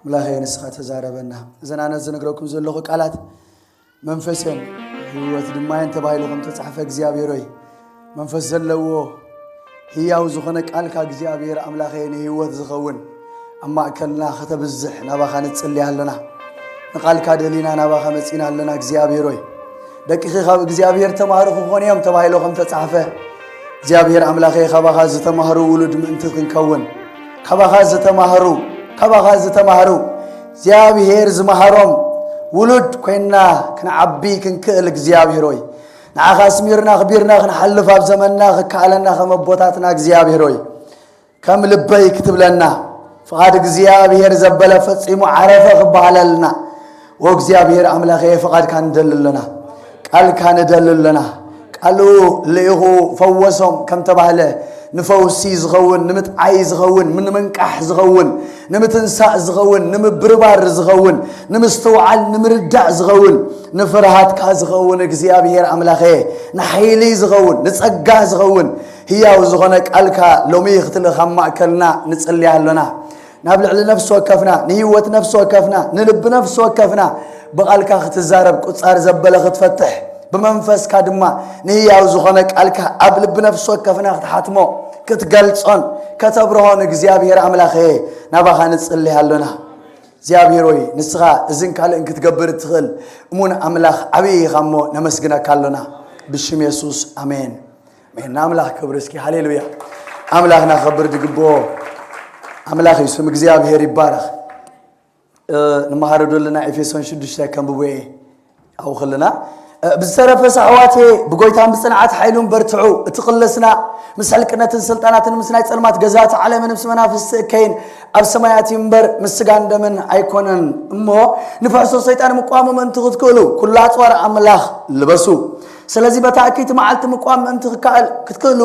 ኣምላኸ ንስኻ ተዛረበና። እዘን ኣነ ዝነግረኩም ዘለኹ ቃላት መንፈስን ህይወት ድማ እየን ተባሂሉ ከም ተጻሕፈ እግዚኣብሔር ሆይ፣ መንፈስ ዘለዎ ህያው ዝኾነ ቃልካ እግዚኣብሔር ኣምላኸ ንህይወት ዝኸውን ኣብ ማእከልና ከተብዝሕ ናባኻ ንጽሊ ኣለና። ንቃልካ ደሊና ናባኻ መጺና ኣለና እግዚኣብሔር ሆይ። ደቅኺ ካብ እግዚኣብሔር ተማህሩ ክኾኑ እዮም ተባሂሉ ከም ተጻሕፈ እግዚኣብሔር ኣምላኸ ካባኻ ዝተማህሩ ውሉድ ምእንቲ ክንከውን ካባኻ ዝተማህሩ ካባኻ ዝተማህሩ እግዚኣብሔር ዝመሃሮም ውሉድ ኮይንና ክንዓቢ ክንክእል እግዚኣብሔር ሆይ ንዓኻ ኣስሚርና ኣኽቢርና ክንሓልፍ ኣብ ዘመንና ክከኣለና ከም ኣቦታትና እግዚኣብሔር ሆይ ከም ልበይ ክትብለና ፍቓድ እግዚኣብሔር ዘበለ ፈጺሙ ዓረፈ ክበሃለልና ወእግዚኣብሔር ኣምላኸ ፍቓድካ ንደሊ ኣለና ቃልካ ንደሊ ኣለና ቃሉ ልኢኹ ፈወሶም ከም ተባህለ ንፈውሲ ዝኸውን ንምጥዓይ ዝኸውን ንምንቃሕ ዝኸውን ንምትንሳእ ዝኸውን ንምብርባር ዝኸውን ንምስትውዓል ንምርዳእ ዝኸውን ንፍርሃትካ ዝኸውን እግዚኣብሔር ኣምላኸ ንሓይሊ ዝኸውን ንጸጋ ዝኸውን ህያው ዝኾነ ቃልካ ሎሚ ክትልእኽ ኣብ ማእከልና ንጽልያ ኣሎና ናብ ልዕሊ ነፍሲ ወከፍና ንህይወት ነፍሲ ወከፍና ንልቢ ነፍሲ ወከፍና ብቓልካ ክትዛረብ ቁጻር ዘበለ ክትፈትሕ ብመንፈስካ ድማ ንህያው ዝኾነ ቃልካ ኣብ ልቢ ነፍሲ ወከፍና ክትሓትሞ ክትገልጾን ከተብርሆን እግዚኣብሔር ኣምላኸ ናባኻ ንጽልይ ኣሎና እግዚኣብሔር ወይ ንስኻ እዝን ካልእን ክትገብር እትኽእል እሙን ኣምላኽ ዓብዪ ኢኻ እሞ ነመስግነካ ኣሎና ብሽም የሱስ ኣሜን ንኣምላኽ ክብሪ እስኪ ሃሌሉያ ኣምላኽ ናኸብር ድግብኦ ኣምላኽ እዩ ስም እግዚኣብሔር ይባረኽ ንመሃሮ ደለና ኤፌሶን ሽዱሽተ ከንብቦ እየ ኣብኡ ከለና ብዝተረፈ ሳሕዋቴ ብጎይታን ብፅንዓት ሓይሉን በርትዑ እቲ ቅለስና ምስ ሕልቅነትን ስልጣናትን ምስ ናይ ፀልማት ገዛእቲ ዓለምን ምስ መናፍስቲ እከይን ኣብ ሰማያት እዩ እምበር ምስ ስጋን ደምን ኣይኮነን እሞ ንፍሕሶ ሰይጣን ምቋሙ ምእንቲ ክትክእሉ ኩሉ ኣፅዋር ኣምላኽ ልበሱ ስለዚ በታ እክይቲ መዓልቲ ምቋም ምእንቲ ክከኣል ክትክእሉ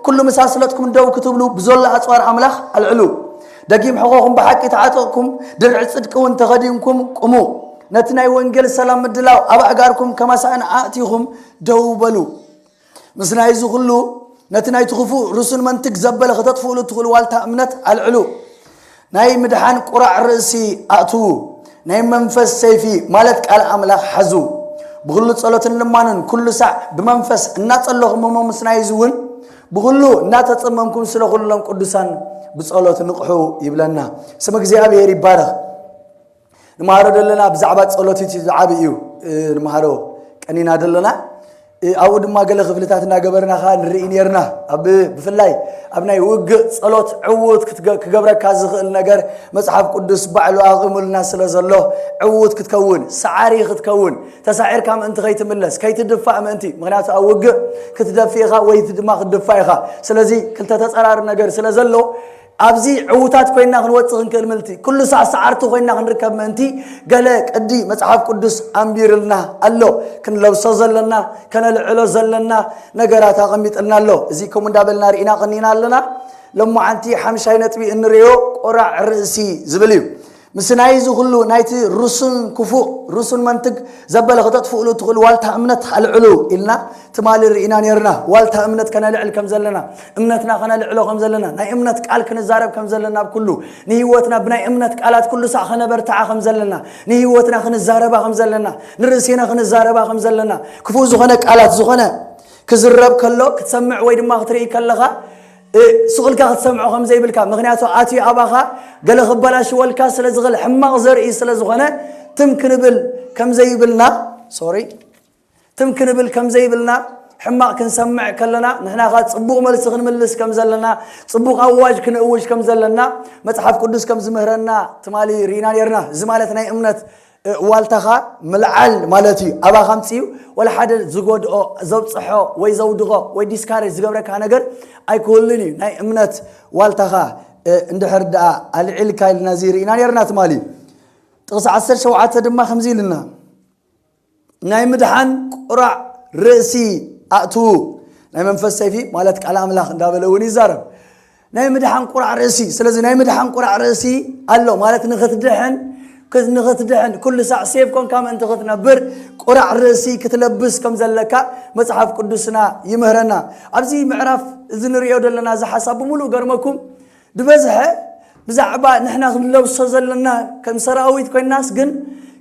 ኩሉ ምሳ ስለጥኩም ደው ክትብሉ ብዘሎ ኣፅዋር ኣምላኽ ኣልዕሉ ደጊም ሕቖኹም ብሓቂ ተዓጠቕኩም ድርዒ ፅድቂ እውን ተኸዲንኩም ቁሙ ነቲ ናይ ወንጌል ሰላም ምድላው ኣብ ኣእጋርኩም ከማሳእን ኣእቲኹም ደው በሉ ምስ ናይዚ ኩሉ ነቲ ናይቲ ክፉእ ርሱን መንትግ ዘበለ ከተጥፍእሉ እትኽእሉ ዋልታ እምነት ኣልዕሉ ናይ ምድሓን ቁራዕ ርእሲ ኣእትዉ ናይ መንፈስ ሰይፊ ማለት ቃል ኣምላኽ ሓዙ ብኹሉ ጸሎትን ልማንን ኩሉ ሳዕ ብመንፈስ እናጸለኹም እሞ ምስ ናይዚ እውን ብኹሉ እናተጸመምኩም ስለ ኩሎም ቅዱሳን ብጸሎት ንቕሑ ይብለና ስም እግዚኣብሔር ይባረኽ ንመሃሮ ዘለና ብዛዕባ ጸሎት እቲ ዝዓብ እዩ ንመሃሮ ቀኒና ዘለና ኣብኡ ድማ ገለ ክፍልታት እናገበርና ከዓ ንርኢ ነርና ኣብ ብፍላይ ኣብ ናይ ውግእ ጸሎት ዕዉት ክገብረካ ዝኽእል ነገር መጽሓፍ ቅዱስ ባዕሉ ኣቕሙልና ስለ ዘሎ ዕዉት ክትከውን ሰዓሪ ክትከውን ተሳዒርካ ምእንቲ ከይትምለስ ከይትድፋእ ምእንቲ ምክንያቱ ኣብ ውግእ ክትደፊ ኢኻ ወይ ድማ ክትድፋ ኢኻ ስለዚ ክልተ ተጸራሪ ነገር ስለ ዘሎ ኣብዚ ዕዉታት ኮይና ክንወፅእ ክንክእል ምልቲ ኩሉ ሳዕ ሰዓርቲ ኮይና ክንርከብ ምእንቲ ገለ ቅዲ መፅሓፍ ቅዱስ ኣንቢርልና ኣሎ ክንለብሶ ዘለና ከነልዕሎ ዘለና ነገራት ኣቐሚጥልና ኣሎ እዚ ከምኡ እንዳበልና ርኢና ቀኒና ኣለና ሎማዓንቲ ሓምሻይ ነጥቢ እንሪኦ ቆራዕ ርእሲ ዝብል እዩ ምስ ናይዚ ኩሉ ናይቲ ርሱን ክፉእ ርሱን መንትግ ዘበለ ክተጥፍእሉ ትኽእሉ ዋልታ እምነት ኣልዕሉ ኢልና ትማሊ ርኢና ነርና ዋልታ እምነት ከነልዕል ከም ዘለና እምነትና ከነልዕሎ ከም ዘለና ናይ እምነት ቃል ክንዛረብ ከም ዘለና ኣብ ኩሉ ንህይወትና ብናይ እምነት ቃላት ኩሉ ሳዕ ከነበርትዓ ከም ዘለና ንህይወትና ክንዛረባ ከም ዘለና ንርእሴና ክንዛረባ ከም ዘለና ክፉእ ዝኾነ ቃላት ዝኾነ ክዝረብ ከሎ ክትሰምዕ ወይ ድማ ክትርኢ ከለኻ ስቕልካ ክትሰምዖ ከም ዘይብልካ ምክንያቱ ኣትዩ ኣባኻ ገለ ክበላሽወልካ ስለ ዝኽእል ሕማቕ ዘርኢ ስለ ዝኾነ ትም ክንብል ከም ዘይብልና ሶሪ ትም ክንብል ከም ዘይብልና ሕማቕ ክንሰምዕ ከለና ንሕና ኸ ጽቡቕ መልሲ ክንምልስ ከም ዘለና ጽቡቕ ኣዋጅ ክንእውጅ ከም ዘለና መጽሓፍ ቅዱስ ከም ዝምህረና ትማሊ ርኢና ነርና እዚ ማለት ናይ እምነት ዋልታኻ ምልዓል ማለት እዩ ኣባኻ ምፅዩ ወላ ሓደ ዝጎድኦ ዘብፅሖ ወይ ዘውድቖ ወይ ዲስካሬጅ ዝገብረካ ነገር ኣይክህሉን እዩ ናይ እምነት ዋልታኻ እንድሕር ደኣ ኣልዒልካ ኢልና እዚ ርኢና ነርና ትማሊ ጥቕሲ ዓሰርተ ሸውዓተ ድማ ከምዚ ኢልና ናይ ምድሓን ቁራዕ ርእሲ ኣእትዉ ናይ መንፈስ ሰይፊ ማለት ቃል ኣምላኽ እንዳበለ እውን ይዛረብ ናይ ምድሓን ቁራዕ ርእሲ ስለዚ ናይ ምድሓን ቁራዕ ርእሲ ኣሎ ማለት ንክትድሕን ንክትድሕን ኩሉ ሳዕ ሴፍ ኮንካ ምእንቲ ክትነብር ቁራዕ ርእሲ ክትለብስ ከም ዘለካ መፅሓፍ ቅዱስና ይምህረና ኣብዚ ምዕራፍ እዚ ንሪኦ ዘለና እዚ ሓሳብ ብምሉእ ገርመኩም ዝበዝሐ ብዛዕባ ንሕና ክንለብሶ ዘለና፣ ከም ሰራዊት ኮይናስ ግን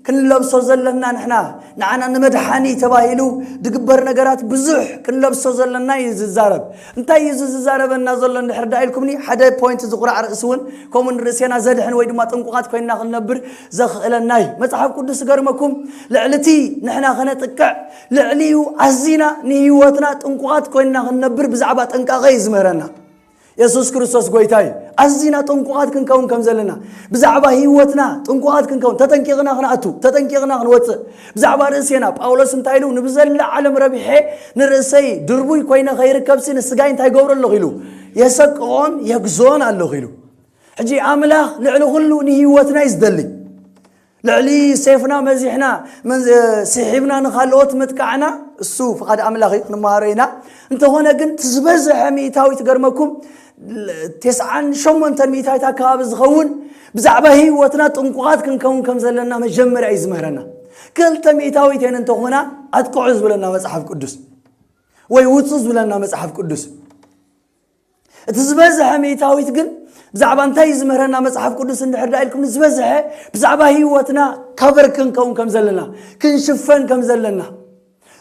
ክንለብሶ ዘለና ንሕና፣ ንዓና ንመድሓኒ ተባሂሉ ድግበር ነገራት ብዙሕ ክንለብሶ ዘለና እዩ ዝዛረብ። እንታይ እዩ እዚ ዝዛረበና ዘሎ እንድሕር ደኣ ኢልኩምኒ፣ ሓደ ፖይንት ዝቑራዕ ርእሲ እውን ከምኡ ንርእሴና ዘድሕን ወይ ድማ ጥንቁቓት ኮይንና ክንነብር ዘኽእለና እዩ። መጽሓፍ ቅዱስ ዝገርመኩም፣ ልዕሊ እቲ ንሕና ከነጥቅዕ፣ ልዕሊኡ ኣዚና ንህይወትና ጥንቁቓት ኮይንና ክንነብር ብዛዕባ ጥንቃቐ እዩ ዝምህረና። የሱስ ክርስቶስ ጎይታ እዩ። ኣዚና ጥንቁቓት ክንከውን ከም ዘለና፣ ብዛዕባ ህይወትና ጥንቁቓት ክንከውን፣ ተጠንቂቕና ክንኣቱ፣ ተጠንቂቕና ክንወፅእ። ብዛዕባ ርእሴና ጳውሎስ እንታይ ኢሉ? ንብዘላ ዓለም ረቢሐ ንርእሰይ ድርቡይ ኮይነ ከይርከብሲ ንስጋይ እንታይ ገብሮ ኣለኹ ኢሉ? የሰቅቖን የግዞን ኣለኹ ኢሉ። ሕጂ ኣምላኽ ልዕሊ ኩሉ ንህይወትና እዩ ዝደሊ። ልዕሊ ሴፍና መዚሕና፣ መን-፣ ስሒብና ንኻልኦት ምጥቃዕና፣ እሱ ፍቓድ ኣምላኽ እዩ፣ ክንመሃሮ ኢና። እንተኾነ ግን እቲ ዝበዝሐ ሚእታዊት፣ ገርመኩም፣ ተስዓን ሸሞንተን ሚእታዊት ኣካባቢ ዝኸውን ብዛዕባ ህይወትና ጥንቁቓት ክንከውን ከም ዘለና መጀመርያ እዩ ዝምህረና። ክልተ ሚእታዊት እየን እንተኾና ኣጥቅዑ ዝብለና መጽሓፍ ቅዱስ፣ ወይ ውጹ ዝብለና መጽሓፍ ቅዱስ። እቲ ዝበዝሐ ሚእታዊት ግን ብዛዕባ እንታይ እዩ ዝምህረና መጽሓፍ ቅዱስ እንድሕር ደኣ ኢልኩም፣ ዝበዝሐ ብዛዕባ ህይወትና ካቨር ክንከውን ከም ዘለና፣ ክንሽፈን ከም ዘለና፣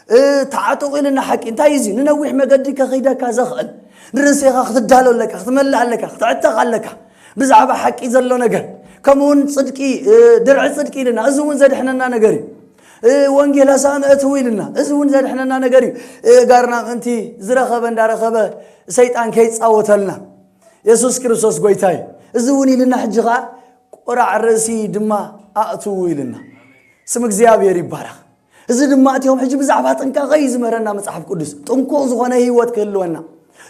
እ፣ ተዓጠቑ ኢልና ሓቂ። እንታይ እዩ እዚ? ንነዊሕ መገዲ ከኺደካ ዘኽእል፣ ንርእስኻ ክትዳሎ ኣለካ፣ ክትመልእ ኣለካ፣ ክትዕጠቕ ኣለካ። ብዛዕባ ሓቂ ዘሎ ነገር፣ ከምኡ እውን ጽድቂ፣ እ፣ ድርዒ ጽድቂ ኢልና፣ እዚ እውን ዘድሕነና ነገር እዩ። እ፣ ወንጌል ኣሳእነ እትው ኢልና፣ እዚ እውን ዘድሕነና ነገር እዩ። እ፣ ጋርና ምእንቲ ዝረኸበ እንዳረኸበ ሰይጣን ከይጻወተልና። የሱስ ክርስቶስ ጎይታ እዩ። እዚ እውን ኢልና ሕጂ ኸኣ ቁራዕ ርእሲ ድማ ኣእትዉ ኢልና። ስም እግዚኣብሔር ይባረኽ። እዚ ድማ እቲኦም ሕጂ ብዛዕባ ጥንቃቐ እዩ ዝምህረና መጽሓፍ ቅዱስ። ጥንቁቕ ዝኾነ ህይወት ክህልወና።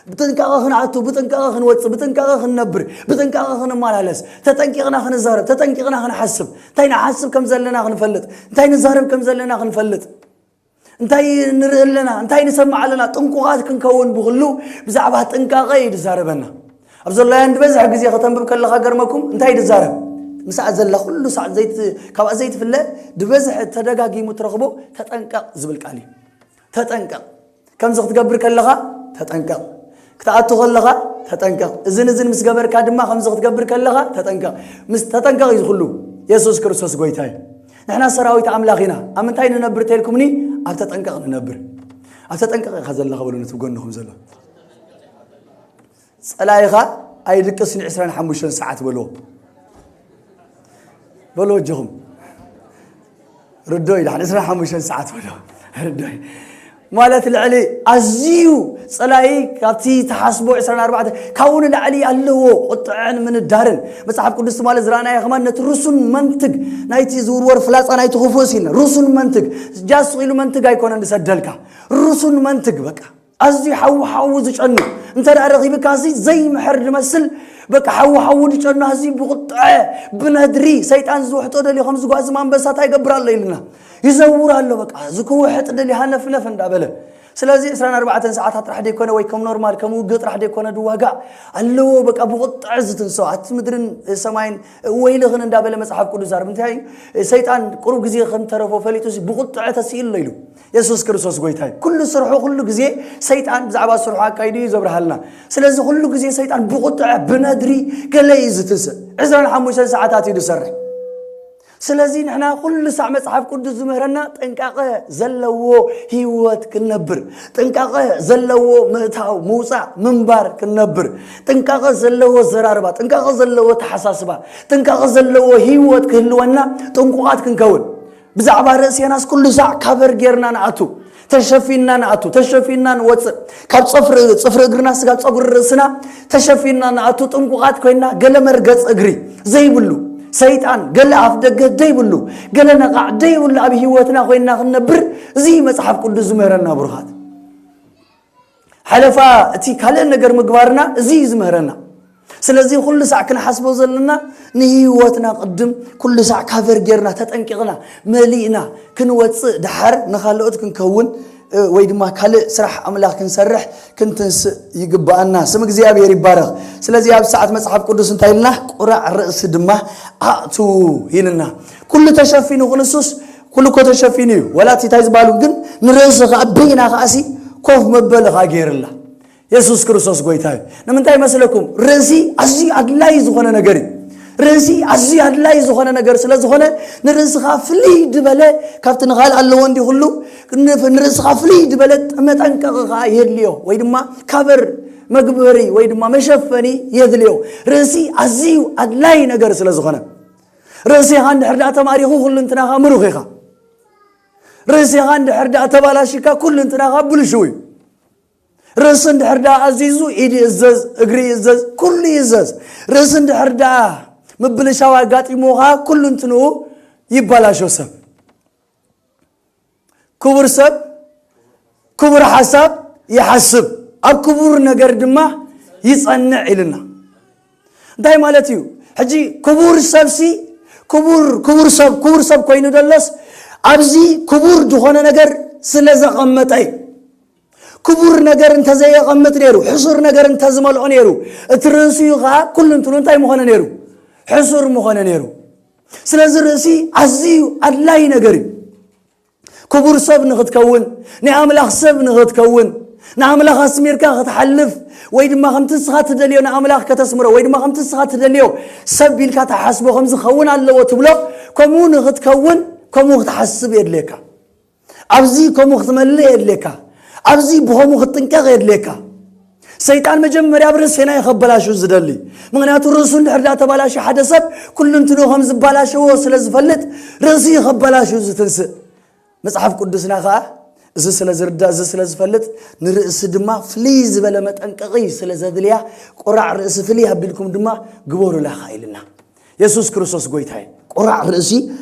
ብጥንቃቐ ክንኣቱ፣ ብጥንቃቐ ክንወጽእ፣ ብጥንቃቐ ክንነብር፣ ብጥንቃቐ ክንመላለስ፣ ተጠንቂቕና ክንዛረብ፣ ተጠንቂቕና ክንሓስብ፣ እንታይ ንሓስብ ከም ዘለና ክንፈልጥ፣ እንታይ ንዛረብ ከም ዘለና ክንፈልጥ፣ እንታይ ንርኢ ኣለና፣ እንታይ ንሰምዕ ኣለና፣ ጥንቁቓት ክንከውን ብኹሉ ብዛዕባ ጥንቃቐ እዩ ዝዛረበና። ኣብ ዘላውያን ዝበዝሕ ግዜ ከተንብብ ከለኻ ገርመኩም እንታይ እዩ ዝዛረብ? ምስኣ ዘላ ኩሉ ሳዕ ዘይት-፣ ካብኣ ዘይትፍለ ዝበዝሕ ተደጋጊሙ ትረኽቦ ተጠንቀቕ ዝብል ቃል እዩ። ተጠንቀቕ። ከምዚ ክትገብር ከለኻ ተጠንቀቕ። ክትኣቱ ከለኻ ተጠንቀቕ። እዝን እዝን ምስ ገበርካ ድማ ከምዚ ክትገብር ከለኻ ተጠንቀቕ። ምስ ተጠንቀቕ እዩ ዝኹሉ። የሱስ ክርስቶስ ጎይታ እዩ። ንሕና ሰራዊት ኣምላኽ ኢና። ኣብ ምንታይ ንነብር ተልኩምኒ? ኣብ ተጠንቀቕ ንነብር። ኣብ ተጠንቀቕ ኢኻ ዘለኻ በሉ ነቲ ጎንኹም ዘሎ። ጸላኢኻ ኣይድቅስን ዕስራን ሓሙሽተን ሰዓት በልዎ። በልዎ ኣጆኹም። ርዶ ኢላ ዕስራን ሓሙሽተን ሰዓት በልዎ። ርዶ ማለት ልዕሊ ኣዝዩ ጸላኢ ካብቲ ተሓስቦ ዕስራን ኣርባዕተን ካብኡ ንላዕሊ ኣለዎ። ቁጥዐን ምንዳርን መጽሓፍ ቅዱስ ማለት ዝረኣናዮ ከማን ነቲ ርሱን መንትግ ናይቲ ዝውርወር ፍላጻ ናይቲ ክፉእ ሲልና ርሱን መንትግ ጃስ ኢሉ መንትግ ኣይኮነን ዝሰደልካ። ርሱን መንትግ በቃ ኣዝዩ ሓዊ ሓዊ ዝጨኑ እንተ ደኣ ረኺብካ፣ እዚ ዘይምሕር ዝመስል በቃ ሓዊ ሓዊ ዝጨኑ፣ ኣዝዩ ብቁጥዐ ብነድሪ ሰይጣን ዝውሕጦ ደልዩ፣ ከምዚ ጓዝም ኣንበሳ እንታይ ይገብር ኣሎ ኢልና ይዘውር ኣሎ። በቃ እዚ ክውሕጥ ደልዩ ሃነፍነፍ እንዳበለ። ስለዚ ዕስራን ኣርባዕተን ሰዓታት ጥራሕ ደይኮነ ወይ ከም ኖርማል ከም ውግእ ጥራሕ ደይኮነ ድዋጋእ ኣለዎ። በቃ ብቁጥዐ ዝትንሶ ኣቲ ምድርን ሰማይን ወይልኽን እንዳበለ መጽሓፍ ቅዱስ ዛርብ። እንታይ እዩ? ሰይጣን ቁሩብ ግዜ ከም ተረፎ ፈሊጡ ብቁጥዐ ተስኢሉ ኣሎ ኢሉ። የሱስ ክርስቶስ ጎይታ እዩ። ኩሉ ስርሑ፣ ኩሉ ግዜ ሰይጣን ብዛዕባ ስርሑ ኣካይዱ እዩ ዘብርሃልና። ስለዚ ኩሉ ግዜ ሰይጣን ብቁጥዐ፣ ብነድሪ ገለ እዩ ዝትንስእ። ዕስራን ሓሙሽተን ሰዓታት እዩ ዝሰርሕ። ስለዚ ንሕና ኩሉ ሳዕ መጽሓፍ ቅዱስ ዝምህረና ጥንቃቐ ዘለዎ ህይወት ክንነብር፣ ጥንቃቐ ዘለዎ ምእታው፣ ምውጻእ፣ ምንባር ክንነብር፣ ጥንቃቐ ዘለዎ ዘራርባ፣ ጥንቃቐ ዘለዎ ተሓሳስባ፣ ጥንቃቐ ዘለዎ ህይወት ክህልወና ጥንቁቓት ክንከውን። ብዛዕባ ርእሴናስ ኩሉ ሳዕ ካቨር ጌርና ንኣቱ፣ ተሸፊንና ንኣቱ፣ ተሸፊንና ንወፅእ። ካብ ፅፍሪ፣ ፅፍሪ እግርና ስጋብ ፀጉሪ ርእስና ተሸፊንና ንኣቱ፣ ጥንቁቓት ኮይንና ገለ መርገፅ እግሪ ዘይብሉ፣ ሰይጣን ገለ ኣፍ ደገ ደይብሉ፣ ገለ ነቓዕ ደይብሉ ኣብ ህይወትና ኮይንና ክንነብር እዚ መፅሓፍ ቅዱስ ዝምህረና ብሩኻት። ሓለፋ እቲ ካልእ ነገር ምግባርና እዚ እዩ ዝምህረና። ስለዚ ኩሉ ሳዕ ክንሓስቦ ዘለና ንህይወትና ቅድም ኩሉ ሳዕ ካቨር ጌርና ተጠንቂቕና መሊእና ክንወፅእ ደሓር ንኻልኦት ክንከውን፣ እ፣ ወይ ድማ ካልእ ስራሕ ኣምላኽ ክንሰርሕ ክንትንስእ ይግብኣና። ስም እግዚኣብሔር ይባረኽ። ስለዚ ኣብ ሰዓት መጽሓፍ ቅዱስ እንታይ ኢልና? ቁራዕ ርእሲ ድማ ኣእትዉ ኢልና። ኩሉ ተሸፊኑ ክንሱስ ኩሉ እኮ ተሸፊኑ እዩ። ወላ እቲ እንታይ ዝበሃሉ ግን ንርእሲ ከኣ በይና ከኣሲ ኮፍ መበሊ ከኣ ገይርላ። የሱስ ክርስቶስ ጎይታ እዩ። ንምንታይ መስለኩም? ርእሲ ኣዝዩ ኣድላዪ ዝኾነ ነገር እዩ። ርእሲ ኣዝዩ ኣድላይ ዝኾነ ነገር ስለ ዝኾነ፣ ንርእስኻ ፍልይ ዝበለ ካብቲ ንኻልእ ኣለዎ እንዲ ኩሉ፣ ንፍ- ንርእስኻ ፍልይ ዝበለ መጠንቀቒ ኸዓ የድልዮ፣ ወይ ድማ ካቨር፣ መግበሪ ወይ ድማ መሸፈኒ የድልዮ። ርእሲ ኣዝዩ ኣድላይ ነገር ስለ ዝኾነ፣ ርእሲኻ እንድሕር ደኣ ተማሪኹ ኩሉ እንትናኻ ምሩኽ ኢኻ። ርእሲኻ እንድሕር ደኣ ተባላሽካ ኩሉ እንትናኻ ብልሽው እዩ። ርእሲ እንድሕር ደኣ ኣዚዙ ኢድ ይእዘዝ፣ እግሪ ይእዘዝ፣ ኩሉ ይእዘዝ። ርእሲ እንድሕር ደኣ ምብልሻው ኣጋጢሙኻ ኩሉ እንትንኡ ይባላሾ። ሰብ ክቡር ሰብ ክቡር ሓሳብ ይሓስብ፣ ኣብ ክቡር ነገር ድማ ይጸንዕ ኢልና። እንታይ ማለት እዩ? ሕጂ ክቡር ሰብሲ ክቡር ክቡር ሰብ ክቡር ሰብ ኮይኑ ደሎስ፣ ኣብዚ ክቡር ዝኾነ ነገር ስለ ዘቐመጠ እዩ። ክቡር ነገር እንተዘየቐምጥ ነይሩ፣ ሕሱር ነገር እንተዝመልኦ ነይሩ፣ እቲ ርእሲኡ ኸዓ ኩሉ እንትኑ እንታይ ምኾነ ነይሩ? ሕሱር ምኾነ ነይሩ። ስለዚ ርእሲ ኣዝዩ ኣድላይ ነገር እዩ። ክቡር ሰብ ንኽትከውን፣ ናይ ኣምላኽ ሰብ ንኽትከውን፣ ንኣምላኽ ኣስሚርካ ክትሓልፍ፣ ወይ ድማ ከምቲ ንስኻ ትደልዮ ንኣምላኽ ከተስምሮ፣ ወይ ድማ ከምቲ ንስኻ ትደልዮ ሰብ ኢልካ ትሓስቦ ከም ዝኸውን ኣለዎ ትብሎ፣ ከምኡ ንኽትከውን ከምኡ ክትሓስብ የድልየካ። ኣብዚ ከምኡ ክትመልእ የድልየካ። ኣብዚ ብኸምኡ ክትጥንቀቕ የድልየካ። ሰይጣን መጀመርያ ኣብ ርእስና እዩ ከበላሹ ዝደሊ። ምኽንያቱ ርእሱ እንድሕር ዳ ተባላሹ ሓደ ሰብ ኩሉ እንትንኡ ከም ዝበላሸዎ ስለ ዝፈልጥ ርእሱ እዩ ከበላሹ ዝትንስእ። መጽሓፍ ቅዱስና ኸዓ እዚ ስለ ዝርዳእ፣ እዚ ስለ ዝፈልጥ፣ ንርእሲ ድማ ፍልይ ዝበለ መጠንቀቒ ስለ ዘድልያ፣ ቁራዕ ርእሲ ፍልይ ኣቢልኩም ድማ ግበሩላ ኸዓ ኢልና። የሱስ ክርስቶስ ጎይታ እዩ። ቁራዕ ርእሲ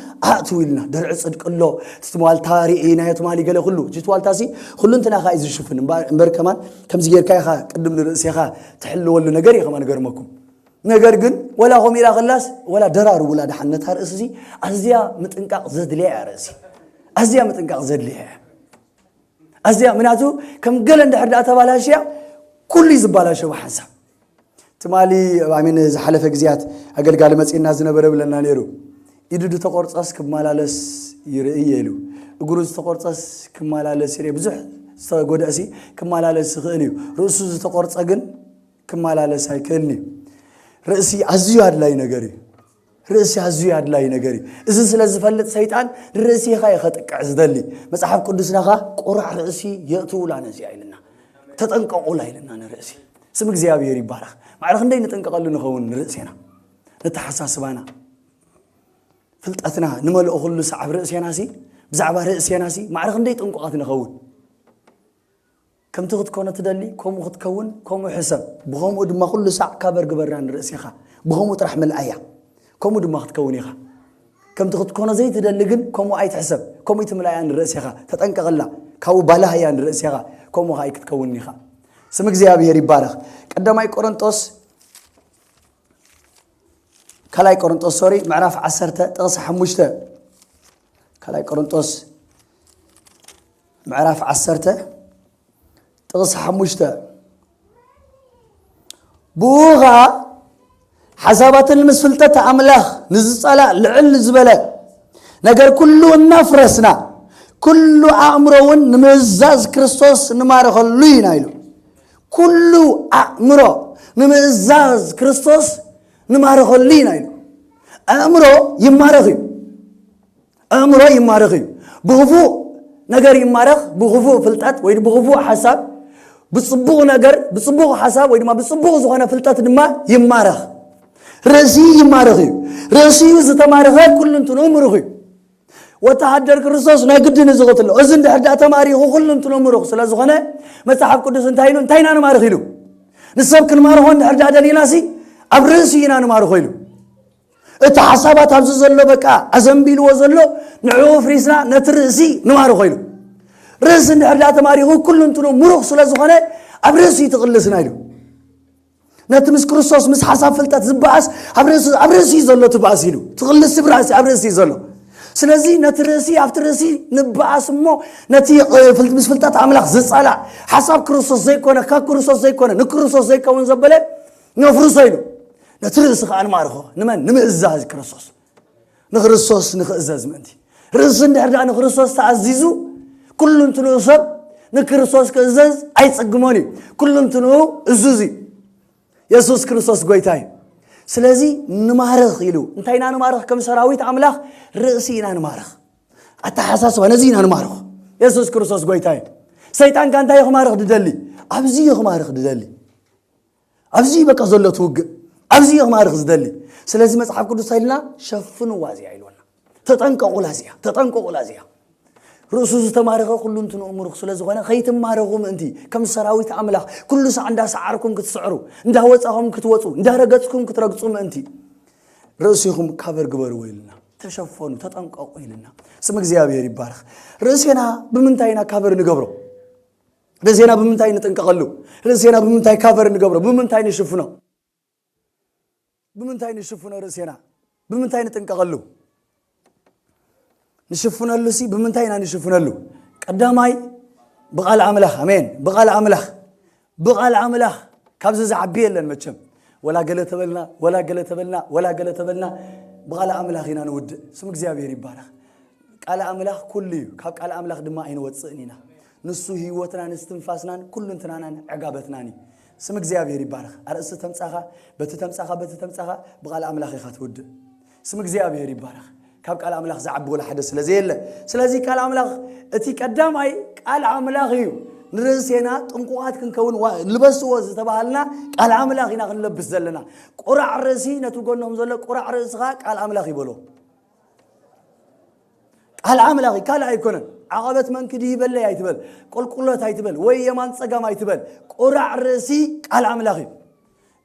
ኣእትው ኢልና። ድርዒ ጽድቂ ኣሎ፣ እቲ ዋልታ ርኢ፣ ናይ ትማሊ ገለ ኩሉ። እቲ ዋልታ ሲ ኩሉ እንትናኻ እዩ ዝሽፍን። እምበር፣ እምበር ከማን ከምዚ ጌርካ ኢኻ ቅድም ንርእሴኻ ትሕልወሉ ነገር እዩ ከማን ገርመኩም። ነገር ግን ወላ ከምኡ ኢላ ከላስ፣ ወላ ደራርቡላ ደሓን ነታ ርእሲ ሲ ኣዝያ ምጥንቃቕ ዘድልያ እያ ርእሲ። ኣዝያ ምጥንቃቕ ዘድልያ እያ። ኣዝያ ምናቱ ከም ገለ እንድሕር ደኣ ተባላሽያ ኩሉ እዩ ዝባላሸው ሓንሳብ። ትማሊ ኣሜን ዝሓለፈ ግዜያት ኣገልጋሊ መጺእና ዝነበረ ብለና ነይሩ። ኢዱ ዝተቆርጸስ ክመላለስ ይርኢ እየ ኢሉ። እግሩ ዝተቆርጸስ ክመላለስ ይርኢ። ብዙሕ ዝተጎድኣሲ ክመላለስ ይኽእል እዩ። ርእሱ ዝተቆርጸ ግን ክመላለስ ኣይክእልን እዩ። ርእሲ ኣዝዩ ኣድላይ ነገር እዩ። ርእሲ ኣዝዩ ኣድላይ ነገር እዩ። እዚ ስለ ዝፈልጥ ሰይጣን ርእሲኻ እዩ ከጥቅዕ ዝደሊ። መጽሓፍ ቅዱስና ኸኣ ቁራዕ ርእሲ የእትውላ ነዚኣ ኢልና። ተጠንቀቑላ ኢልና ንርእሲ። ስም እግዚኣብሔር ይባረኽ። ማዕረ ክንደይ ንጥንቀቐሉ ንኸውን ንርእሴና። ነተሓሳስባና። ፍልጠትና ንመልኦ ኩሉ ሰዓብ ርእሴና ሲ፣ ብዛዕባ ርእሴና ሲ፣ ማዕረ ክንደይ ጥንቁቓት ንኸውን። ከምቲ ክትኮኖ ትደሊ፣ ከምኡ ክትከውን፣ ከምኡ ሕሰብ። ብኸምኡ ድማ ኩሉ ሳዕ ካበር ግበራ ንርእሴኻ። ብኸምኡ ጥራሕ ምልኣያ። ከምኡ ድማ ክትከውን ኢኻ። ከምቲ ክትኮኖ ዘይትደሊ ግን፣ ከምኡ ኣይትሕሰብ። ከምኡ ኣይትምልኣያ ንርእሴኻ። ተጠንቀቐላ። ካብኡ ባላህያ ንርእሴኻ። ከምኡ ኸኣ ኣይክትከውን ኢኻ። ስም እግዚኣብሔር ይባረኽ። ቀዳማይ ቆሮንጦስ፣ ካልኣይ ቆሮንጦስ፣ ሶሪ፣ ምዕራፍ ዓሰርተ ጥቕሲ ሓሙሽተ። ካልኣይ ቆሮንጦስ ምዕራፍ ዓሰርተ ጥቕሲ ሓሙሽተ። ብኡ ኸኣ ሓሳባትን ምስ ፍልጠት ኣምላኽ ንዝጸላእ ልዕል ዝበለ ነገር ኩሉ እናፍረስና፣ ኩሉ ኣእምሮ እውን ንምእዛዝ ክርስቶስ ንማርኸሉ ኢና ኢሉ። ኩሉ ኣእምሮ ንምእዛዝ ክርስቶስ ንማርኸሉ ኢና ኢሉ። ኣእምሮ ይማረኽ እዩ። ኣእምሮ ይማረኽ እዩ። ብኽፉእ ነገር ይማረኽ፣ ብኽፉእ ፍልጠት ወይ ብኽፉእ ሓሳብ፣ ብጽቡቕ ነገር፣ ብጽቡቕ ሓሳብ ወይ ድማ ብጽቡቕ ዝኾነ ፍልጠት ድማ ይማረኽ። ርእሲ ይማረኽ እዩ። ርእሲኡ ዝተማረኸ ኩሉ እንትንኡ ምሩኽ እዩ። ወተሃደር ክርስቶስ ናይ ግድን እዚ ክትሎ። እዚ እንድሕር ደኣ ተማሪኹ ኩሉ እንትንኡ ምሩኽ ስለ ዝኾነ፣ መጽሓፍ ቅዱስ እንታይ ኢሉ? እንታይ ኢና ንማርኽ ኢሉ? ንሰብ ክንማርኾ እንድሕር ደኣ ደሊናሲ፣ ኣብ ርእሲ ኢና ንማርኾ ኢሉ። እቲ ሓሳባት ኣብዚ ዘሎ በቃ ኣዘንቢልዎ ዘሎ ንዕኡ ፍሪስና ነቲ ርእሲ ንማርኾ ኢሉ። ርእሲ እንድሕር ደኣ ተማሪኹ ኩሉ እንትኑ ምሩኽ ስለ ዝኾነ ኣብ ርእሲ ትቕልስና ኢሉ። ነቲ ምስ ክርስቶስ ምስ ሓሳብ ፍልጠት ዝበኣስ ኣብ ርእሲ፣ ኣብ ርእሲ ዘሎ ትበኣስ ኢሉ። ትቕልስ ብራእሲ ኣብ ርእሲ ዘሎ። ስለዚ ነቲ ርእሲ ኣብቲ ርእሲ ንበኣስ እሞ ነቲ እ፣ ፍል-፣ ምስ ፍልጠት ኣምላኽ ዝጸላእ ሓሳብ ክርስቶስ ዘይኮነ ካብ ክርስቶስ ዘይኮነ ንክርስቶስ ዘይከውን ዘበለ ነፍርሶ ኢሉ። ነቲ ርእሲ ኸኣ ንማርኾ። ንመን? ንምእዛዝ ክርስቶስ። ንክርስቶስ ንክእዘዝ ምእንቲ። ርእሲ እንድሕር ደኣ ንክርስቶስ ተኣዚዙ፣ ኩሉ እንትንኡ ሰብ ንክርስቶስ ክእዘዝ ኣይጽግሞን እዩ። ኩሉ እንትንኡ እዙዝ እዩ። የሱስ ክርስቶስ ጎይታ እዩ። ስለዚ ንማርኽ ኢሉ። እንታይ ኢና ንማርኽ? ከም ሰራዊት ኣምላኽ ርእሲ ኢና ንማርኽ። ኣተሓሳስባ፣ ነዚ ኢና ንማርኽ። የሱስ ክርስቶስ ጎይታ እዩ። ሰይጣንካ እንታይ እዩ ክማርኽ ድደሊ? ኣብዚ እዩ ክማርኽ ድደሊ። ኣብዚ እዩ በቃ ዘሎ እቲ ውግእ። ኣብዚ እዩ ክማርኽ ዝደሊ። ስለዚ መጽሓፍ ቅዱስ እንታይ ኢልና? ሸፍንዋ እዚኣ ኢልወና። ተጠንቀቑላ እዚኣ፣ ተጠንቀቑላ እዚኣ። ርእሱ ዝተማረኸ ኩሉ እንትንኡ ምሩኽ ስለ ዝኾነ፣ ከይትማረኹ ምእንቲ፣ ከም ሰራዊት ኣምላኽ፣ ኩሉ ሳዕ እንዳሰዓርኩም ክትስዕሩ፣ እንዳወጻኹም ክትወጹ፣ እንዳረገጽኩም ክትረግጹ ምእንቲ፣ ርእሲኹም ካቨር ግበርዎ ኢልና። ተሸፈኑ፣ ተጠንቀቑ ኢልና። ስም እግዚኣብሔር ይባረኽ። ርእሴና ብምንታይ ኢና ካቨር ንገብሮ? ርእሴና ብምንታይ ንጥንቀቐሉ? ርእሴና ብምንታይ ካቨር ንገብሮ? ብምንታይ ንሽፍኖ? ብምንታይ ንሽፍኖ ርእሴና? ብምንታይ ንጥንቀቐሉ? ንሽፍነሉ ሲ ብምንታይ ኢና ንሽፍነሉ? ቀዳማይ ብቓል ኣምላኽ። ኣሜን። ብቓል ኣምላኽ። ብቓል ኣምላኽ። ካብዚ ዝዓቢ የለን መቸም። ወላ ገለ ተበልና፣ ወላ ገለ ተበልና፣ ወላ ገለ ተበልና፣ ብቓል ኣምላኽ ኢና ንውድእ። ስም እግዚኣብሔር ይባረኽ። ቃል ኣምላኽ ኩሉ እዩ። ካብ ቃል ኣምላኽ ድማ ኣይንወጽእን ኢና። ንሱ ህይወትናን እስትንፋስናን ኩሉ እንትናናን ዕጋበትናን እዩ። ስም እግዚኣብሔር ይባረኽ። ኣርእስቲ ተምጻኻ፣ በቲ ተምጻኻ፣ በቲ ተምጻኻ፣ ብቃል ኣምላኽ ኢኻ ትውድእ። ስም እግዚኣብሔር ይባረኽ። ካብ ቃል ኣምላኽ ዝዓቢ ወላ ሓደ ስለ ዘየለ። ስለዚ ቃል ኣምላኽ እቲ ቀዳማይ ቃል ኣምላኽ እዩ። ንርእሴና ጥንቁቓት ክንከውን ዋ-፣ ልበስዎ ዝተባሃልና ቃል ኣምላኽ ኢና ክንለብስ ዘለና። ቁራዕ ርእሲ ነቲ ጎኖም ዘሎ ቁራዕ ርእስኻ ቃል ኣምላኽ ይበሎ። ቃል ኣምላኽ እዩ፣ ካልእ ኣይኮነን። ዓቐበት መንክዲ ይበለይ ኣይትበል፣ ቁልቁለት ኣይትበል፣ ወይ የማን ጸጋም ኣይትበል። ቁራዕ ርእሲ ቃል ኣምላኽ እዩ።